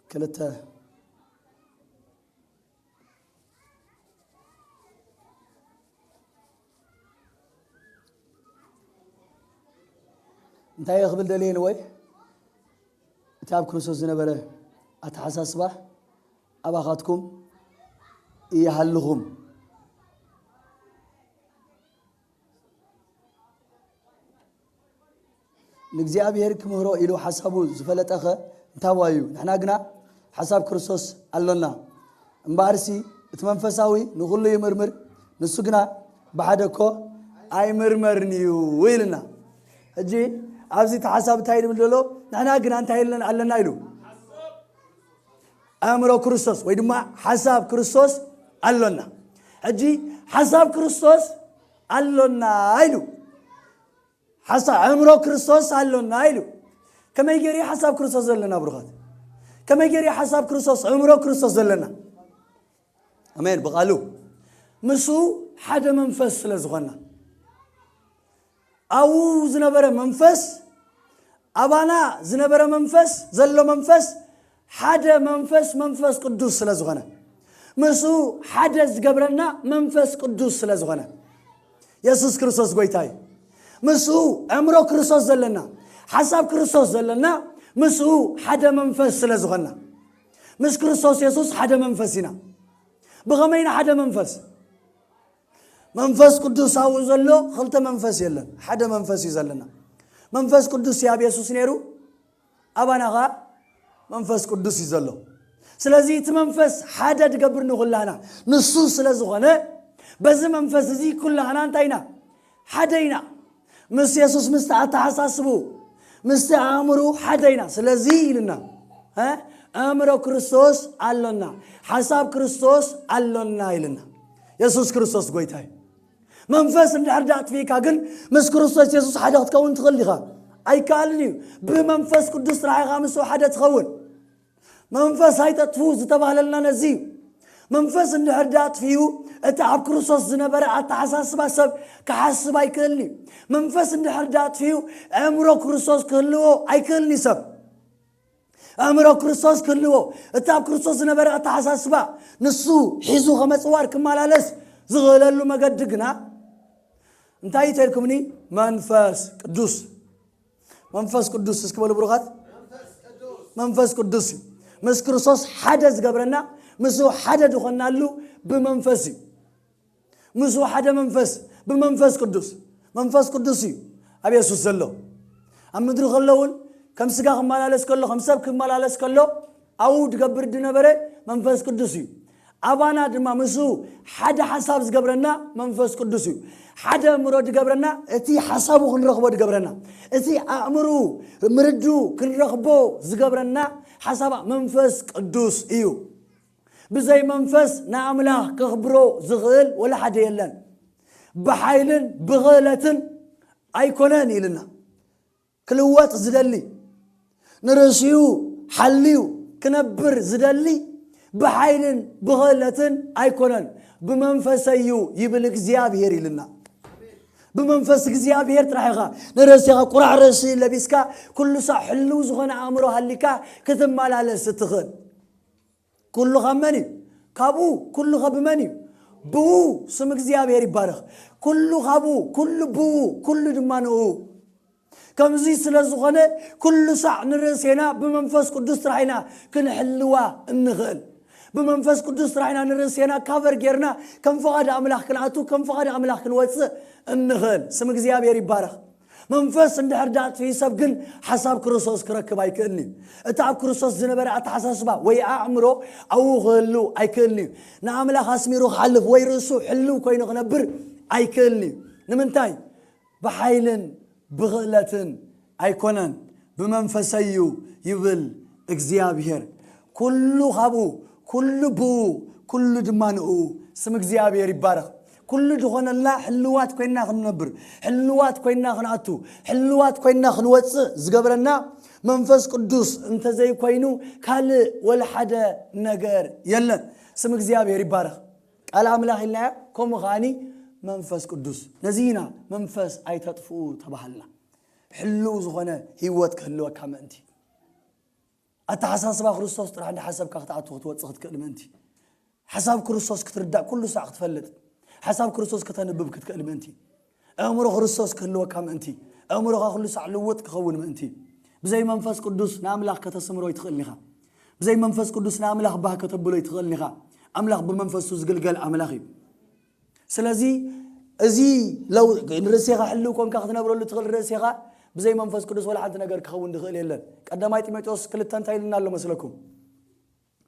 ክልተ እንታይ እየ ክብል ደልየ ንወይ? እቲ ኣብ ክርስቶስ ዝነበረ ኣተሓሳስባ ኣባኻትኩም ይሃልኹም። ንእግዚኣብሔር ክምህሮ ኢሉ ሓሳቡ ዝፈለጠኸ እንታዋዩ? ንሕና ግና ሓሳብ ክርስቶስ ኣሎና። እምበኣርሲ እቲ መንፈሳዊ ንኹሉ ይምርምር፣ ንሱ ግና ብሓደ እኮ ኣይምርመርን እዩ ኢልና። ሕጂ ኣብዚ እቲ ሓሳብ እንታይ ይብል ዘሎ? ንሕና ግና እንታይ ኢልና ኣለና ኢሉ? ኣእምሮ ክርስቶስ ወይ ድማ ሓሳብ ክርስቶስ ኣሎና። ሕጂ ሓሳብ ክርስቶስ ኣሎና ኢሉ። ሓሳብ ኣእምሮ ክርስቶስ ኣሎና ኢሉ። ከመይ ገይሩ ሓሳብ ክርስቶስ ዘለና ብሩኻት? ከመይ ገይሩ ሓሳብ ክርስቶስ፣ ኣእምሮ ክርስቶስ ዘለና? ኣሜን። ብቓሉ ምስኡ ሓደ መንፈስ ስለ ዝኾንና፣ ኣብኡ ዝነበረ መንፈስ፣ ኣባና ዝነበረ መንፈስ፣ ዘሎ መንፈስ ሓደ መንፈስ፣ መንፈስ ቅዱስ ስለ ዝኾነ፣ ምስኡ ሓደ ዝገብረና መንፈስ ቅዱስ ስለ ዝኾነ፣ የሱስ ክርስቶስ ጎይታ እዩ። ምስኡ ኣእምሮ ክርስቶስ ዘለና፣ ሓሳብ ክርስቶስ ዘለና፣ ምስኡ ሓደ መንፈስ ስለ ዝኾንና፣ ምስ ክርስቶስ የሱስ ሓደ መንፈስ ኢና። ብኸመይ ኢና ሓደ መንፈስ? መንፈስ ቅዱስ ኣብኡ ዘሎ ክልተ መንፈስ የለን፣ ሓደ መንፈስ እዩ ዘለና። መንፈስ ቅዱስ እዩ ኣብ የሱስ ነይሩ፣ ኣባና ኸዓ መንፈስ ቅዱስ እዩ ዘሎ። ስለዚ እቲ መንፈስ ሓደ ድገብር ንኹላህና ንሱ ስለ ዝኾነ፣ በዚ መንፈስ እዚ ኩላህና እንታይ ኢና? ሓደ ኢና። ምስ የሱስ ምስቲ ኣተሓሳስቡ፣ ምስቲ ኣእምሩ ሓደ ኢና። ስለዚ ኢልና፣ እ፣ ኣእምሮ ክርስቶስ ኣሎና፣ ሓሳብ ክርስቶስ ኣሎና ኢልና። የሱስ ክርስቶስ ጎይታ እዩ። መንፈስ እንድሕር ደኣ ኣጥፊእካ ግን ምስ ክርስቶስ የሱስ ሓደ ክትከውን ትኽእል ዲኻ? ኣይከኣልን እዩ። ብመንፈስ ቅዱስ ጥራሕ ኢኻ ምስኡ ሓደ ትኸውን። መንፈስ ኣይተጥፍኡ ዝተባህለልና ነዚ እዩ። መንፈስ እንድሕር ደኣ ኣጥፊኡ፣ እቲ ኣብ ክርስቶስ ዝነበረ ኣተሓሳስባ ሰብ ክሓስብ ኣይክእልን እዩ። መንፈስ እንድሕር ደኣ ኣጥፊኡ፣ ኣእምሮ ክርስቶስ ክህልዎ ኣይክእልን እዩ ሰብ። ኣእምሮ ክርስቶስ ክህልዎ፣ እቲ ኣብ ክርስቶስ ዝነበረ ኣተሓሳስባ ንሱ ሒዙ ከመጽዋር ክመላለስ ዝኽእለሉ መገዲ ግና እንታይ እዩ ተልኩምኒ? መንፈስ ቅዱስ። መንፈስ ቅዱስ እስኪ በሉ ብሩኻት። መንፈስ ቅዱስ እዩ ምስ ክርስቶስ ሓደ ዝገብረና፣ ምስኡ ሓደ ዝኾንናሉ ብመንፈስ እዩ። ምስኡ ሓደ መንፈስ፣ ብመንፈስ ቅዱስ። መንፈስ ቅዱስ እዩ ኣብ የሱስ ዘሎ። ኣብ ምድሪ ከሎ እውን ከም ስጋ ክመላለስ ከሎ፣ ከም ሰብ ክመላለስ ከሎ፣ ኣብኡ ዝገብር ዝነበረ መንፈስ ቅዱስ እዩ። ኣባና ድማ ምስኡ ሓደ ሓሳብ ዝገብረና መንፈስ ቅዱስ እዩ። ሓደ ኣእምሮ ዝገብረና፣ እቲ ሓሳቡ ክንረኽቦ ዝገብረና፣ እቲ ኣእምርኡ ምርድኡ ክንረኽቦ ዝገብረና ሓሳባ መንፈስ ቅዱስ እዩ። ብዘይ መንፈስ ንኣምላኽ ከኽብሮ ዝኽእል ወላ ሓደ የለን። ብሓይልን ብኽእለትን ኣይኮነን ኢልና። ክልወጥ ዝደሊ፣ ንርእሲኡ ሓልዩ ክነብር ዝደሊ ብሓይልን ብኽእለትን ኣይኮነን፣ ብመንፈሰይ እዩ ይብል እግዚኣብሔር ኢልና። ብመንፈስ እግዚኣብሔር ጥራሕ ኢኻ ንርእሲኻ ቁራዕ ርእሲ ለቢስካ፣ ኩሉ ሳዕ ሕልው ዝኾነ ኣእምሮ ሃሊካ ክትመላለስ እትኽእል። ኩሉ ካብ መን እዩ? ካብኡ። ኩሉ ከ ብመን እዩ? ብኡ። ስም እግዚኣብሔር ይባረኽ። ኩሉ ካብኡ፣ ኩሉ ብኡ፣ ኩሉ ድማ ንኡ። ከምዚ ስለ ዝኾነ ኩሉ ሳዕ ንርእሴና ብመንፈስ ቅዱስ ጥራሕ ኢና ክንሕልዋ እንኽእል። ብመንፈስ ቅዱስ ጥራሕ ኢና ንርእሴና ካቨር ጌርና ከም ፍቓድ ኣምላኽ ክንኣቱ፣ ከም ፍቓድ ኣምላኽ ክንወፅእ እንኽእል። ስም እግዚኣብሔር ይባረኽ። መንፈስ እንድሕር ደኣ ኣጥፊኡ ሰብ ግን ሓሳብ ክርስቶስ ክረክብ ኣይክእልን እዩ። እቲ ኣብ ክርስቶስ ዝነበረ ኣተሓሳስባ ወይ ኣእምሮ ኣብኡ ክህሉ ኣይክእልን እዩ። ንኣምላኽ ኣስሚሩ ክሓልፍ ወይ ርእሱ ሕልው ኮይኑ ክነብር ኣይክእልን እዩ። ንምንታይ? ብሓይልን ብኽእለትን ኣይኮነን፣ ብመንፈሰይ እዩ ይብል እግዚኣብሔር። ኩሉ ካብኡ፣ ኩሉ ብኡ፣ ኩሉ ድማ ንእኡ። ስም እግዚኣብሔር ይባረኽ። ኩሉ ዝኾነልና ሕልዋት ኮይንና ክንነብር፣ ሕልዋት ኮይንና ክንኣቱ፣ ሕልዋት ኮይንና ክንወፅእ ዝገብረና መንፈስ ቅዱስ እንተዘይኮይኑ ካልእ ወላ ሓደ ነገር የለን። ስም እግዚኣብሔር ይባረኽ። ቃል ኣምላኽ ኢልናዮ፣ ከምኡ ከዓኒ መንፈስ ቅዱስ። ነዚ ኢና መንፈስ ኣይተጥፍኡ ተባሃልና። ሕልው ዝኾነ ህይወት ክህልወካ ምእንቲ፣ ኣተሓሳስባ ክርስቶስ ጥራሕ እንዳሓሰብካ ክትኣቱ ክትወፅእ ክትክእል ምእንቲ፣ ሓሳብ ክርስቶስ ክትርዳእ ኩሉ ሳዕ ክትፈልጥ፣ ሓሳብ ክርስቶስ ከተንብብ ክትክእል ምእንቲ፣ ኣእምሮ ክርስቶስ ክህልወካ ምእንቲ፣ ኣእምሮኻ ኩሉ ሳዕ ልውጥ ክኸውን ምእንቲ፣ ብዘይ መንፈስ ቅዱስ ንኣምላኽ ከተስምሮ ይትኽእል ኢኻ። ብዘይ መንፈስ ቅዱስ ንኣምላኽ ባህ ከተብሎ ይትኽእል ኢኻ። ኣምላኽ ብመንፈሱ ዝግልገል ኣምላኽ እዩ። ስለዚ እዚ ለው ንርእሴኻ ሕልው ኮንካ ክትነብረሉ ትኽእል ርእሴኻ ብዘይ መንፈስ ቅዱስ ወላ ሓንቲ ነገር ክኸውን ዝኽእል የለን። ቀዳማይ ጢሞቴዎስ ክልተ እንታይ ኢልና ኣሎ መስለኩም?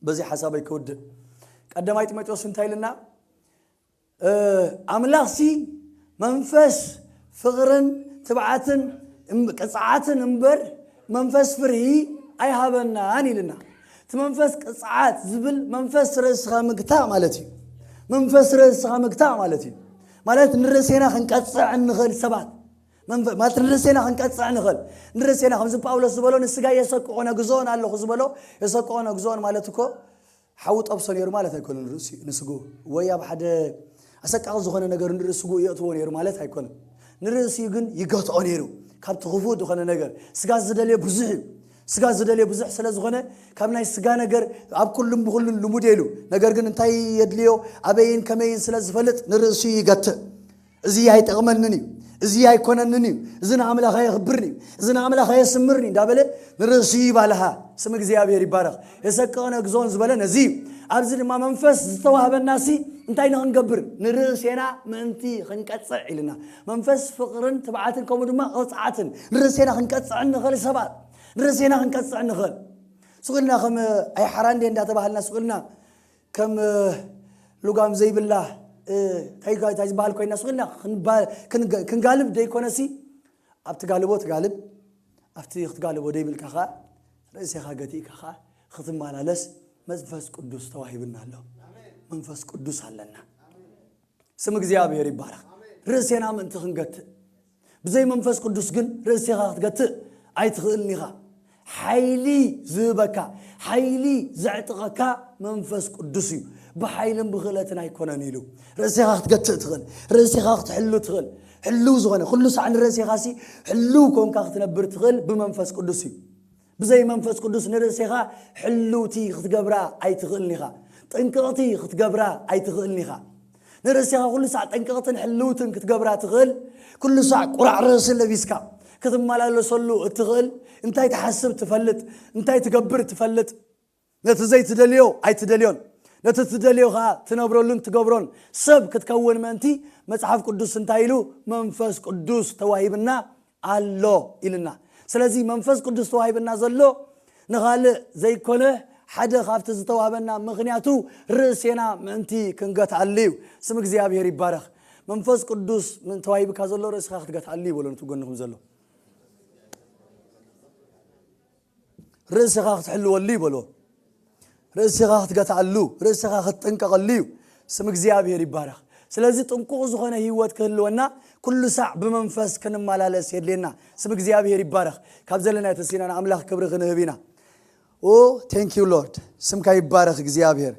በዚ ሓሳበይ ክውድእ። ቀዳማይ ጢሞቴዎስ እንታይ ኢልና? እ፣ ኣምላኽሲ መንፈስ ፍቕርን ትብዓትን እም-፣ ቅጽዓትን እምበር መንፈስ ፍርሂ ኣይሃበናን ኢልና። እቲ መንፈስ ቅጽዓት ዝብል መንፈስ ርእስኻ ምግታእ ማለት እዩ። መንፈስ ርእስኻ ምግታእ ማለት እዩ። ማለት ንርእሴና ክንቀጽዕ እንኽእል ሰባት። መንፈ-፣ ማለት ንርእሴና ክንቀጽዕ ንኽእል። ንርእሴና ከምዚ ጳውሎስ ዝበሎ ንስጋ የሰቅቆ ነግዞን ኣለኹ ዝበሎ፣ የሰቅቆ ነግዞን ማለት እኮ ሓዊ ጠብሶ ነይሩ ማለት ኣይኮነን። ንርእሲ ንስጉ ወይ ኣብ ሓደ ኣሰቃቂ ዝኾነ ነገር ንርእስጉ የእትዎ ነይሩ ማለት ኣይኮነን። ንርእሲኡ ግን ይገትኦ ነይሩ ካብቲ ክፉእ ዝኾነ ነገር። ስጋ ዝደልዮ ብዙሕ እዩ። ስጋ ዝደልዮ ብዙሕ ስለ ዝኾነ ካብ ናይ ስጋ ነገር ኣብ ኩሉን ብኹሉን ልሙድ ኢሉ። ነገር ግን እንታይ የድልዮ ኣበይን ከመይን ስለ ዝፈልጥ ንርእሲኡ ይገትእ። እዚ ኣይጠቕመንን እዩ፣ እዚ ኣይኮነንን እዩ፣ እዚ ንኣምላኽ ኣየኽብርን እዩ፣ እዚ ንኣምላኽ ኣየስምርን እዩ እንዳበለ ንርእሱ ይባልሃ። ስም እግዚኣብሔር ይባረኽ። የሰቅቐነ ግዞን ዝበለ ነዚ እዩ። ኣብዚ ድማ መንፈስ ዝተዋህበናሲ እንታይ ንኽንገብር? ንርእሴና ምእንቲ ክንቀጽዕ ኢልና። መንፈስ ፍቕርን ትብዓትን ከምኡ ድማ ቕጽዓትን ንርእሴና ክንቀጽዕ እንኽእል ሰባት፣ ንርእሴና ክንቀጽዕ እንኽእል። ስቕ ኢልና ከም ኣይሓራንዴ እንዳተባሃልና ስቕ ኢልና ከም ሉጋም ዘይብላ እንታይ ዝበሃል ኮይና ስቕ ኢልና ክንባ-፣ ክንገ-፣ ክንጋልብ ደይኮነሲ ኣብቲ ጋልቦ ትጋልብ ኣብቲ ክትጋልቦ ደይብልካ ኸዓ ርእሴኻ ገቲእካ ኸዓ ክትመላለስ መንፈስ ቅዱስ ተዋሂብና ኣሎ። መንፈስ ቅዱስ ኣለና። ስም እግዚኣብሔር ይባረኽ። ርእሴና ምእንቲ ክንገትእ ብዘይ መንፈስ ቅዱስ ግን ርእሴኻ ክትገትእ ኣይትኽእልን ኢኻ። ሓይሊ ዝህበካ፣ ሓይሊ ዘዕጥቐካ መንፈስ ቅዱስ እዩ። ብሓይልን ብኽእለትን ኣይኮነን ኢሉ። ርእሴኻ ክትገትእ ትኽእል፣ ርእሴኻ ክትሕሉ ትኽእል። ሕልው ዝኾነ፣ ኩሉ ሳዕ ንርእሴኻሲ ሕልው ኮንካ ክትነብር ትኽእል ብመንፈስ ቅዱስ እዩ። ብዘይ መንፈስ ቅዱስ ንርእሴኻ ሕልውቲ ክትገብራ ኣይትኽእልን ኢኻ። ጥንቅቕቲ ክትገብራ ኣይትኽእልን ኢኻ። ንርእሴኻ ኩሉ ሳዕ ጥንቅቕትን ሕልውትን ክትገብራ ትኽእል። ኩሉ ሳዕ ቁራዕ ርእሲ ለቢስካ ክትመላለሰሉ እትኽእል፣ እንታይ ትሓስብ ትፈልጥ፣ እንታይ ትገብር ትፈልጥ። ነቲ ዘይትደልዮ ኣይትደልዮን፣ ነቲ ትደልዮ ኸዓ ትነብረሉን ትገብሮን ሰብ ክትከውን ምእንቲ መጽሓፍ ቅዱስ እንታይ ኢሉ? መንፈስ ቅዱስ ተዋሂብና ኣሎ ኢልና። ስለዚ መንፈስ ቅዱስ ተዋሂብና ዘሎ ንኻልእ ዘይኮነ ሓደ ካብቲ ዝተዋህበና ምኽንያቱ ርእሴና ምእንቲ ክንገትኣሉ እዩ። ስም እግዚኣብሔር ይባረኽ። መንፈስ ቅዱስ ምን ተዋሂብካ ዘሎ ርእስኻ ክትገትኣሉ እዩ በሎ ነቲ ጎንኹም ዘሎ። ርእስኻ ክትሕልወሉ እዩ በሎ። ርእስኻ ክትገትኣሉ፣ ርእስኻ ክትጥንቀቐሉ እዩ። ስም እግዚኣብሔር ይባረኽ። ስለዚ ጥንቁቕ ዝኾነ ህይወት ክህልወና ኩሉ ሳዕ ብመንፈስ ክንመላለስ የድልየና። ስም እግዚኣብሔር ይባረኽ። ካብ ዘለና የተሲና ንኣምላኽ ክብሪ ክንህብ ኢና። ኦ፣ thank you Lord። ስምካ ይባረኽ እግዚኣብሔር።